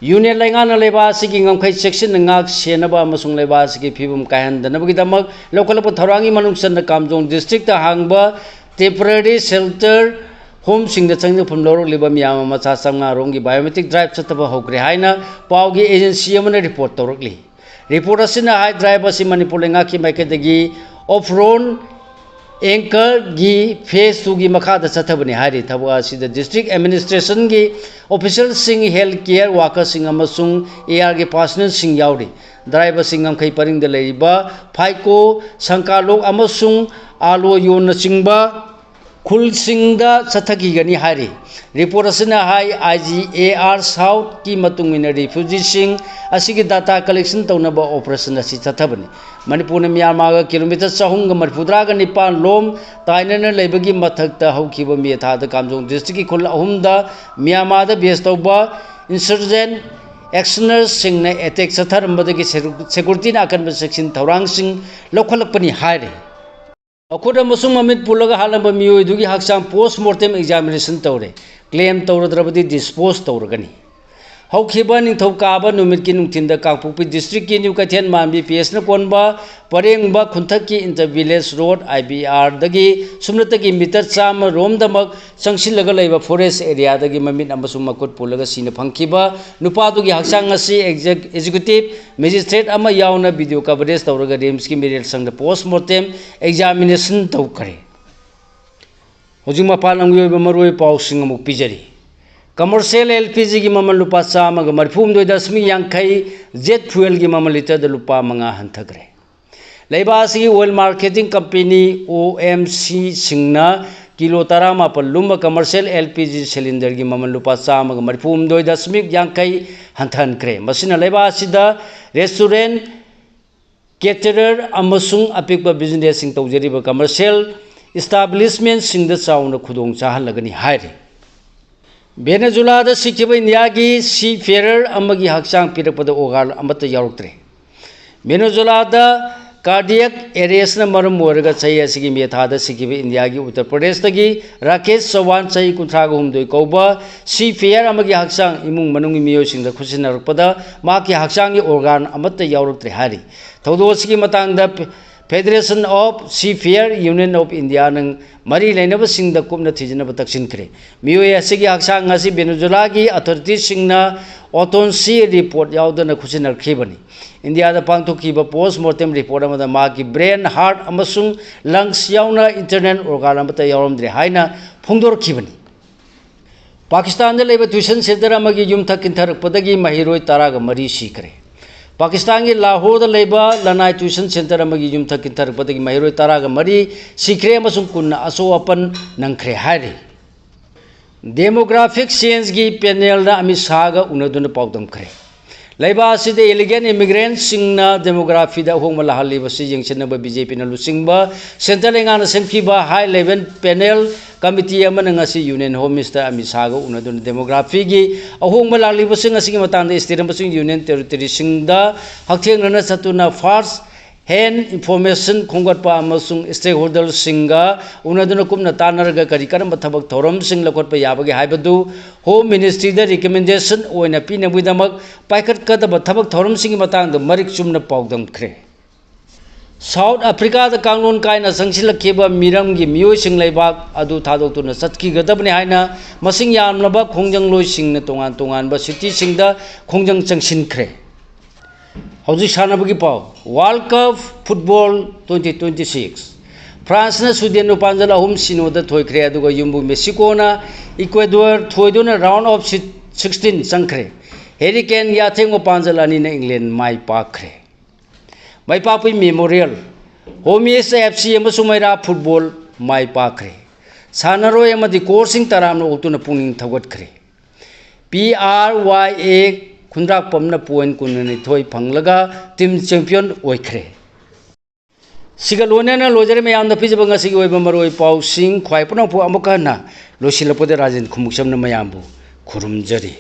ꯌꯨꯅꯤꯌꯟ ꯂꯩꯉꯥꯛꯅ ꯂꯩꯕꯥꯛ ꯑꯁꯤꯒꯤ ꯉꯝꯈꯩ ꯆꯦꯛꯁꯤꯟꯅ ꯉꯥꯛ ꯁꯦꯟꯅꯕ ꯑꯃꯁꯨꯡ ꯂꯩꯕꯥꯛ ꯑꯁꯤꯒꯤ ꯐꯤꯕꯝ ꯀꯥꯏꯍꯟꯗꯅꯕꯒꯤꯗꯃꯛ ꯂꯧꯈꯠꯂꯛꯄ ꯊꯧꯔꯥꯡꯒꯤ ꯃꯅꯨꯡ ꯆꯟꯅ ꯀꯥꯝꯖꯣꯡ ꯗꯤꯁꯇ꯭ꯔꯤꯛꯇ ꯍꯥꯡꯕ ꯇꯦꯝꯄꯔꯦꯔꯤ ꯁꯦꯜꯇꯔ ꯍꯣꯝꯁꯤꯡꯗ ꯆꯪꯖꯐꯝ ꯂꯧꯔꯛꯂꯤꯕ ꯃꯤꯌꯥꯝ ꯃꯆꯥ ꯆꯥꯃꯉꯥ ꯔꯣꯝꯒꯤ ꯕꯥꯏꯑꯣꯃꯦꯇ꯭ꯔꯤꯛ ꯗ꯭ꯔꯥꯏꯚ ꯆꯠꯊꯕ ꯍꯧꯈ꯭ꯔꯦ ꯍꯥꯏꯅ ꯄꯥꯎꯒꯤ ꯑꯦꯖꯦꯟꯁꯤ ꯑꯃꯅ ꯔꯤꯄꯣꯔꯠ ꯇꯧꯔꯛꯂꯤ꯫ ꯔꯤꯄꯣꯔꯠ ꯑꯁꯤꯅ ꯍꯥꯏ, ꯗ꯭ꯔꯥꯏꯚ ꯑꯁꯤ ꯃꯅꯤꯄꯨꯔ ꯂꯩꯉꯥꯛꯀꯤ ꯃꯥꯏꯀꯩꯗꯒꯤ ꯑꯣꯐ ꯔꯣꯟ ꯑꯦꯡꯀꯔꯒꯤ ꯐꯦꯁ ꯇꯨꯒꯤ ꯃꯈꯥꯗ ꯆꯠꯊꯕꯅꯤ ꯍꯥꯏꯔꯤ꯫ ꯊꯕꯛ ꯑꯁꯤꯗ ꯗꯤꯁꯇ꯭ꯔꯤꯛ ꯑꯦꯗꯃꯤꯅꯤꯁꯇ꯭ꯔꯦꯁꯟꯒꯤ ꯑꯣꯐꯤꯁꯤꯌꯦꯜꯁꯤꯡ, ꯍꯦꯜꯊ ꯀꯦꯌꯔ ꯋꯥꯀꯔꯁꯤꯡ ꯑꯃꯁꯨꯡ ꯑꯦ ꯑꯥꯔꯒꯤ ꯄꯥꯔꯁꯅꯦꯜꯁꯤꯡ ꯌꯥꯎꯔꯤ꯫ ꯗ꯭ꯔꯥꯏꯚ ꯑꯁꯤ ꯉꯝꯈꯩ ꯄꯔꯤꯡꯗ ꯂꯩꯔꯤꯕ ꯐꯥꯏꯀꯣ, ꯁꯪꯀꯥꯂꯣꯛ ꯑꯃꯁꯨꯡ ꯑꯥꯂꯣꯌꯣꯟꯅꯆꯤꯡꯕ ꯈꯨꯜꯁꯤꯡꯗ ꯆꯠꯊꯈꯤꯒꯅꯤ ꯍꯥꯏꯔꯤ꯫ ꯔꯤꯄꯣꯔꯠ ꯑꯁꯤꯅ ꯍꯥꯏ, ꯑꯥꯏ ꯖꯤ ꯑꯦ ꯑꯥꯔ ꯁꯥꯎꯠꯀꯤ ꯃꯇꯨꯡ ꯏꯟꯅ ꯔꯤꯐ꯭ꯌꯨꯖꯤꯁꯤꯡ ꯑꯁꯤꯒꯤ ꯗꯥꯇꯥ ꯀꯂꯦꯛꯁꯟ ꯇꯧꯅꯕ ꯑꯣꯄꯔꯦꯁꯟ ꯑꯁꯤ ꯆꯠꯊꯕꯅꯤ꯫ ꯃꯅꯤꯄꯨꯔꯅ ꯃ꯭ꯌꯥꯟꯃꯥꯔꯒ ꯀꯤꯂꯣꯃꯤꯇꯔ ꯆꯍꯨꯝꯒ ꯃꯔꯤꯐꯨꯇꯔꯥꯒ ꯅꯤꯄꯥꯟ ꯂꯣꯝ ꯇꯥꯏꯅꯅ ꯂꯩꯕꯒꯤ ꯃꯊꯛꯇ ꯍꯧꯈꯤꯕ ꯃꯦ ꯊꯥꯗ ꯀꯥꯝꯖꯣꯡ ꯗꯤꯁꯇ꯭ꯔꯤꯛꯀꯤ ꯈꯨꯜ ꯑꯍꯨꯝꯗ ꯃ꯭ꯌꯥꯟꯃꯥꯔꯗ ꯕꯦꯁ ꯇꯧꯕ ꯏꯟꯁꯔꯖꯦꯟ ꯑꯦꯛꯁꯅꯔꯁꯤꯡꯅ ꯑꯦꯇꯦꯛ ꯆꯠꯊꯔꯝꯕꯗꯒꯤ ꯁꯦꯀꯨ-, ꯁꯦꯀꯨꯔꯤꯇꯤꯅ ꯑꯀꯟꯕ ꯆꯦꯛꯁꯤꯟ ꯊꯧꯔꯥꯡꯁꯤꯡ ꯂꯧꯈꯠꯂꯛꯄꯅꯤ ꯍꯥꯏꯔꯤ꯫ ꯃꯈꯨꯠ ꯑꯃꯁꯨꯡ ꯃꯃꯤꯠ ꯄꯨꯜꯂꯒ ꯍꯥꯠꯂꯝꯕ ꯃꯤꯑꯣꯏꯗꯨꯒꯤ ꯍꯛꯆꯥꯡ ꯄꯣꯁ ꯃꯣꯔꯇꯦꯝ ꯑꯦꯛꯖꯥꯃꯤꯅꯦꯁꯟ ꯇꯧꯔꯦ꯫ ꯀ꯭ꯂꯦꯝ ꯇꯧꯔꯗ꯭ꯔꯕꯗꯤ ꯗꯤꯁꯄꯣꯁ ꯇꯧꯔꯒꯅꯤ꯫ ꯍꯧꯈꯤꯕ ꯅꯤꯡꯊꯧꯀꯥꯕ ꯅꯨꯃꯤꯠꯀꯤ ꯅꯨꯡꯊꯤꯟꯗ ꯀꯥꯡꯄꯣꯛꯄꯤ ꯗꯤꯁꯇ꯭ꯔꯤꯛꯀꯤ ꯅ꯭ꯌꯨ ꯀꯩꯊꯦꯜ ꯃꯥꯟꯕꯤ ꯄꯤ ꯑꯦꯁꯅ ꯀꯣꯟꯕ ꯄꯔꯦꯡꯕ ꯈꯨꯟꯊꯛꯀꯤ ꯏꯟꯇꯔ ꯚꯤꯂꯦꯖ ꯔꯣꯗ, ꯑꯥꯏ ꯕꯤ ꯑꯥꯔꯗꯒꯤ ꯁꯨꯞꯅꯇꯒꯤ ꯃꯤꯇꯔ ꯆꯥꯝꯃ ꯔꯣꯝꯗꯃꯛ ꯆꯪꯁꯤꯜꯂꯒ ꯂꯩꯕ ꯐꯣꯔꯦꯁ ꯑꯦꯔꯤꯌꯥꯗꯒꯤ ꯃꯃꯤꯠ ꯑꯃꯁꯨꯡ ꯃꯈꯨꯠ ꯄꯨꯜꯂꯒ ꯁꯤꯅ ꯐꯪꯈꯤꯕ ꯅꯨꯄꯥꯗꯨꯒꯤ ꯍꯛꯆꯥꯡ ꯑꯁꯤ ꯑꯦꯛꯖꯦꯛ-, ꯑꯦꯛꯖꯤꯀ꯭ꯌꯨꯇꯤꯚ ꯃꯦꯖꯤꯁꯇ꯭ꯔꯦꯠ ꯑꯃ ꯌꯥꯎꯅ ꯚꯤꯗꯤꯑꯣ ꯀꯚꯔꯦꯖ ꯇꯧꯔꯒ ꯔꯤꯝꯁꯀꯤ ꯃꯤꯔꯦꯜ ꯁꯪꯗ ꯄꯣꯁ ꯃꯣꯔꯇꯦꯝ ꯑꯦꯛꯖꯥꯃꯤꯅꯦꯁꯟ ꯇꯧꯈ꯭ꯔꯦ꯫ ꯍꯧꯖꯤꯛ ꯃꯄꯥꯟ ꯂꯝꯒꯤ ꯑꯣꯏꯕ ꯃꯔꯨꯑꯣꯏꯕ ꯄꯥꯎꯁꯤꯡ ꯑꯃꯨꯛ ꯄꯤꯖꯔꯤ꯫ ꯀꯃꯔꯁꯤꯌꯦꯜ ꯑꯦꯜ ꯄꯤ ꯖꯤꯒꯤ ꯃꯃꯜ ꯂꯨꯄꯥ ꯆꯥꯝꯃꯒ ꯃꯔꯤꯐꯨ ꯍꯨꯝꯗꯣꯏ ꯗꯁꯃꯤꯛ ꯌꯥꯡꯈꯩ, ꯖꯦꯠ ꯐ꯭ꯌꯨꯑꯦꯜꯒꯤ ꯃꯃꯜ ꯂꯤꯇꯔꯗ ꯂꯨꯄꯥ ꯃꯉꯥ ꯍꯟꯊꯈ꯭ꯔꯦ꯫ ꯂꯩꯕꯥꯛ ꯑꯁꯤꯒꯤ ꯑꯣꯏꯜ ꯃꯥꯔꯀꯦꯇꯤꯡ ꯀꯝꯄꯦꯅꯤ, ꯑꯣ ꯑꯦꯝ ꯁꯤꯁꯤꯡꯅ ꯀꯤꯂꯣ ꯇꯔꯥꯃꯥꯄꯜ ꯂꯨꯝꯕ ꯀꯃꯔꯁꯤꯌꯦꯜ ꯑꯦꯜ ꯄꯤ ꯖꯤ ꯁꯤꯂꯤꯟꯗꯔꯒꯤ ꯃꯃꯜ ꯂꯨꯄꯥ ꯆꯥꯝꯃꯒ ꯃꯔꯤꯐꯨ ꯍꯨꯝꯗꯣꯏ ꯗꯁꯃꯤꯛ ꯌꯥꯡꯈꯩ ꯍꯟꯊꯍꯟꯈ꯭ꯔꯦ꯫ ꯃꯁꯤꯅ ꯂꯩꯕꯥꯛ ꯑꯁꯤꯗ ꯔꯦꯁꯇꯨꯔꯦꯟ, ꯀꯦꯇꯔꯔ ꯑꯃꯁꯨꯡ ꯑꯄꯤꯛꯄ ꯕꯤꯖꯤꯅꯦꯁꯁꯤꯡ ꯇꯧꯖꯔꯤꯕ ꯀꯃꯔꯁꯤꯌꯦꯜ ꯏꯁꯇꯥꯕ꯭ꯂꯤꯁꯃꯦꯟꯁꯤꯡꯗ ꯆꯥꯎꯅ ꯈꯨꯗꯣꯡ ꯆꯥꯍꯜꯂꯒꯅꯤ ꯍꯥꯏꯔꯤ꯫ ꯚꯦꯅꯦꯖꯨꯂꯥꯗ ꯁꯤꯈꯤꯕ ꯏꯟꯗꯤꯌꯥꯒꯤ ꯁꯤ ꯐꯦꯌꯔ ꯑꯃꯒꯤ ꯍꯛꯆꯥꯡ ꯄꯤꯔꯛꯄꯗ ꯑꯣꯔꯒꯥꯟ ꯑꯃꯠꯇ ꯌꯥꯎꯔꯛꯇ꯭ꯔꯦ꯫ ꯚꯦꯅꯦꯖꯨꯂꯥꯗ ꯀꯥꯔꯗꯤꯌꯦꯛ ꯑꯦꯔꯦꯁꯅ ꯃꯔꯝ ꯑꯣꯏꯔꯒ ꯆꯍꯤ ꯑꯁꯤꯒꯤ ꯃꯦ ꯊꯥꯗ ꯁꯤꯈꯤꯕ ꯏꯟꯗꯤꯌꯥꯒꯤ ꯎꯠꯇꯔ ꯄ꯭ꯔꯗꯦꯁꯇꯒꯤ ꯔꯥꯀꯦꯁ ꯆꯧꯍꯥꯟ, ꯆꯍꯤ ꯀꯨꯟꯊ꯭ꯔꯥꯒ ꯍꯨꯝꯗꯣꯏ ꯀꯧꯕ, ꯁꯤ ꯐꯦꯌꯔ ꯑꯃꯒꯤ ꯍꯛꯆꯥꯡ ꯏꯃꯨꯡ ꯃꯅꯨꯡꯒꯤ ꯃꯤꯑꯣꯏꯁꯤꯡꯗ ꯈꯨꯠꯁꯤꯟꯅꯔꯛꯄꯗ ꯃꯍꯥꯛꯀꯤ ꯍꯛꯆꯥꯡꯒꯤ ꯑꯣꯔꯒꯥꯟ ꯑꯃꯠꯇ ꯌꯥꯎꯔꯛꯇ꯭ꯔꯦ ꯍꯥꯏꯔꯤ꯫ ꯊꯧꯗꯣꯛ ꯑꯁꯤꯒꯤ ꯃꯇꯥꯡꯗ ꯐꯦ-, Federation of Seafarer Union of Indiaꯅ ꯃꯔꯤ ꯂꯩꯅꯕꯁꯤꯡꯗ ꯀꯨꯞꯅ ꯊꯤꯖꯤꯟꯅꯕ ꯇꯛꯁꯤꯟꯈ꯭ꯔꯦ꯫ ꯃꯤꯑꯣꯏ ꯑꯁꯤꯒꯤ ꯍꯛꯆꯥꯡ ꯑꯁꯤ ꯚꯦꯅꯦꯖꯨꯂꯥꯒꯤ ꯑꯣꯊꯣꯔꯤꯇꯤꯁꯤꯡꯅ ꯑꯣꯇꯣꯟꯁꯤ ꯔꯤꯄꯣꯔꯠ ꯌꯥꯎꯗꯅ ꯈꯨꯠꯁꯤꯟꯅꯔꯛꯈꯤꯕꯅꯤ꯫ ꯏꯟꯗꯤꯌꯥꯗ ꯄꯥꯡꯊꯣꯛꯈꯤꯕ ꯄꯣꯁ ꯃꯣꯔꯇꯦꯝ ꯔꯤꯄꯣꯔꯠ ꯑꯃꯗ ꯃꯍꯥꯛꯀꯤ ꯕ꯭ꯔꯦꯟ, ꯍꯥꯔꯠ ꯑꯃꯁꯨꯡ ꯂꯪꯁ ꯌꯥꯎꯅ ꯏꯟꯇꯔꯅꯦꯜ ꯑꯣꯔꯒꯥꯟ ꯑꯃꯠꯇ ꯌꯥꯎꯔꯝꯗ꯭ꯔꯦ ꯍꯥꯏꯅ ꯐꯣꯡꯗꯣꯔꯛꯈꯤꯕꯅꯤ꯫ ꯄꯥꯀꯤꯁꯇꯥꯟꯗ ꯂꯩꯕ ꯇ꯭ꯌꯨꯁꯟ ꯁꯦꯟꯇꯔ ꯑꯃꯒꯤ ꯌꯨꯝꯊꯛ ꯀꯤꯟꯊꯔꯛꯄꯗꯒꯤ ꯃꯍꯩꯔꯣꯏ ꯇꯔꯥꯒ ꯃꯔꯤ ꯁꯤꯈ꯭ꯔꯦ꯫ ꯄꯥꯀꯤꯁꯇꯥꯟꯒꯤ ꯂꯥꯍꯣꯔꯗ ꯂꯩꯕ ꯂꯅꯥꯏ tuition centre ꯑꯃꯒꯤ ꯌꯨꯝꯊꯛ ꯀꯤꯟꯊꯔꯛꯄꯗꯒꯤ ꯃꯍꯩꯔꯣꯏ ꯇꯔꯥꯒ ꯃꯔꯤ ꯁꯤꯈ꯭ꯔꯦ ꯑꯃꯁꯨꯡ ꯀꯨꯟꯅ ꯑꯁꯣꯛ ꯑꯄꯟ ꯅꯪꯈ꯭ꯔꯦ ꯍꯥꯏꯔꯤ꯫ Demographic changeꯒꯤ panelꯗ ꯑꯃꯤꯠ ꯁꯥꯍꯒ ꯎꯅꯗꯨꯅ ꯄꯥꯎꯗꯝꯈ꯭ꯔꯦ꯫ ꯂꯩꯕꯥꯛ ꯑꯁꯤꯗ illegal immigrantꯁꯤꯡꯅ demographyꯗ ꯑꯍꯣꯡꯕ ꯂꯥꯛꯍꯜꯂꯤꯕꯁꯤ ꯌꯦꯡꯁꯤꯟꯅꯕ BJPꯅ ꯂꯨꯆꯤꯡꯕ centre ꯂꯩꯉꯥꯛꯅ ꯁꯦꯝꯈꯤꯕ high level panel committee ꯑꯃꯅ ꯉꯁꯤ Union Home Minister ꯑꯃꯤꯠ ꯁꯥꯍꯒ ꯎꯅꯗꯨꯅ demographyꯒꯤ ꯑꯍꯣꯡꯕ ꯂꯥꯛꯂꯤꯕꯁꯤꯡ ꯑꯁꯤꯒꯤ ꯃꯇꯥꯡꯗ state ꯑꯃꯁꯨꯡ union territoryꯁꯤꯡꯗ ꯍꯛꯊꯦꯡꯅꯅ ꯆꯠꯇꯨꯅ first hand information ꯈꯣꯝꯒꯠꯄ ꯑꯃꯁꯨꯡ stakeholderꯁꯤꯡꯒ ꯎꯅꯗꯨꯅ ꯀꯨꯞꯅ ꯇꯥꯟꯅꯔꯒ ꯀꯔꯤ ꯀꯔꯝꯕ ꯊꯕꯛ ꯊꯧꯔꯝꯁꯤꯡ ꯂꯧꯈꯠꯄ ꯌꯥꯕꯒꯦ ꯍꯥꯏꯕꯗꯨ Home Ministryꯗ recommendation ꯑꯣꯏꯅ ꯄꯤꯅꯕꯒꯤꯗꯃꯛ ꯄꯥꯏꯈꯠꯀꯗꯕ ꯊꯕꯛ ꯊꯧꯔꯝꯁꯤꯡꯒꯤ ꯃꯇꯥꯡꯗ ꯃꯔꯤꯛ ꯆꯨꯝꯅ ꯄꯥꯎꯗꯝꯈ꯭ꯔꯦ꯫ South Africaꯗ ꯀꯥꯡꯂꯣꯟ ꯀꯥꯏꯅ ꯆꯪꯁꯤꯜꯂꯛꯈꯤꯕ ꯃꯤꯔꯝꯒꯤ ꯃꯤꯑꯣꯏꯁꯤꯡ ꯂꯩꯕꯥꯛ ꯑꯗꯨ ꯊꯥꯗꯣꯛꯇꯨꯅ ꯆꯠꯈꯤꯒꯗꯕꯅꯤ ꯍꯥꯏꯅ ꯃꯁꯤꯡ ꯌꯥꯝꯂꯕ ꯈꯣꯡꯖꯪꯂꯣꯏꯁꯤꯡꯅ ꯇꯣꯉꯥꯟ ꯇꯣꯉꯥꯟꯕ cityꯁꯤꯡꯗ ꯈꯣꯡꯖꯪ ꯆꯪꯁꯤꯟꯈ꯭ꯔꯦ꯫ ꯍꯧꯖꯤꯛ ꯁꯥꯟꯅꯕꯒꯤ ꯄꯥꯎ꯫ World Cup Football twenty twenty-six, Franceꯅ Swedenꯕꯨ ꯄꯥꯟꯖꯜ ꯑꯍꯨꯝ ꯁꯤꯅꯣꯗ ꯊꯣꯏꯈ꯭ꯔꯦ, ꯑꯗꯨꯒ ꯌꯨꯝꯕꯨ Mexicoꯅ Ecuador ꯊꯣꯏꯗꯨꯅ round of sixteen ꯆꯪꯈ꯭ꯔꯦ꯫ Harry Kaneꯒꯤ ꯑꯊꯦꯡꯕ ꯄꯥꯟꯖꯜ ꯑꯅꯤꯅ England ꯃꯥꯏ ꯄꯥꯛꯈ꯭ꯔꯦ꯫ ꯃꯥꯏꯄꯥꯛꯄꯒꯤ memorial, Homies FC ꯑꯃꯁꯨꯡ ꯃꯩꯔꯥ football ꯃꯥꯏ ꯄꯥꯛꯈ꯭ꯔꯦ꯫ ꯁꯥꯟꯅꯔꯣꯏ ꯑꯃꯗꯤ coachꯁꯤꯡ ꯇꯔꯥꯝꯅ ꯑꯣꯛꯇꯨꯅ ꯄꯨꯛꯅꯤꯡ ꯊꯧꯒꯠꯈ꯭ꯔꯦ꯫ PRYA ꯈꯨꯟꯗ꯭ꯔꯥꯛꯄꯝꯅ point ꯀꯨꯟꯅꯤꯊꯣꯏ ꯐꯪꯂꯒ team champion ꯑꯣꯏꯈ꯭ꯔꯦ꯫ ꯁꯤꯒ ꯂꯣꯏꯅꯅ ꯂꯣꯏꯖꯔꯦ ꯃꯌꯥꯝꯗ ꯄꯤꯖꯕ ꯉꯁꯤꯒꯤ ꯑꯣꯏꯕ ꯃꯔꯨꯑꯣꯏ ꯄꯥꯎꯁꯤꯡ꯫ ꯈ꯭ꯋꯥꯏ ꯄꯨꯝꯅꯃꯛꯄꯨ ꯑꯃꯨꯛꯀ ꯍꯟꯅ ꯂꯣꯏꯁꯤꯜꯂꯛꯄꯗ ꯔꯥꯖꯦꯟ ꯈꯨꯃꯨꯛꯆꯝꯅ ꯃꯌꯥꯝꯕꯨ ꯈꯨꯔꯨꯝꯖꯔꯤ꯫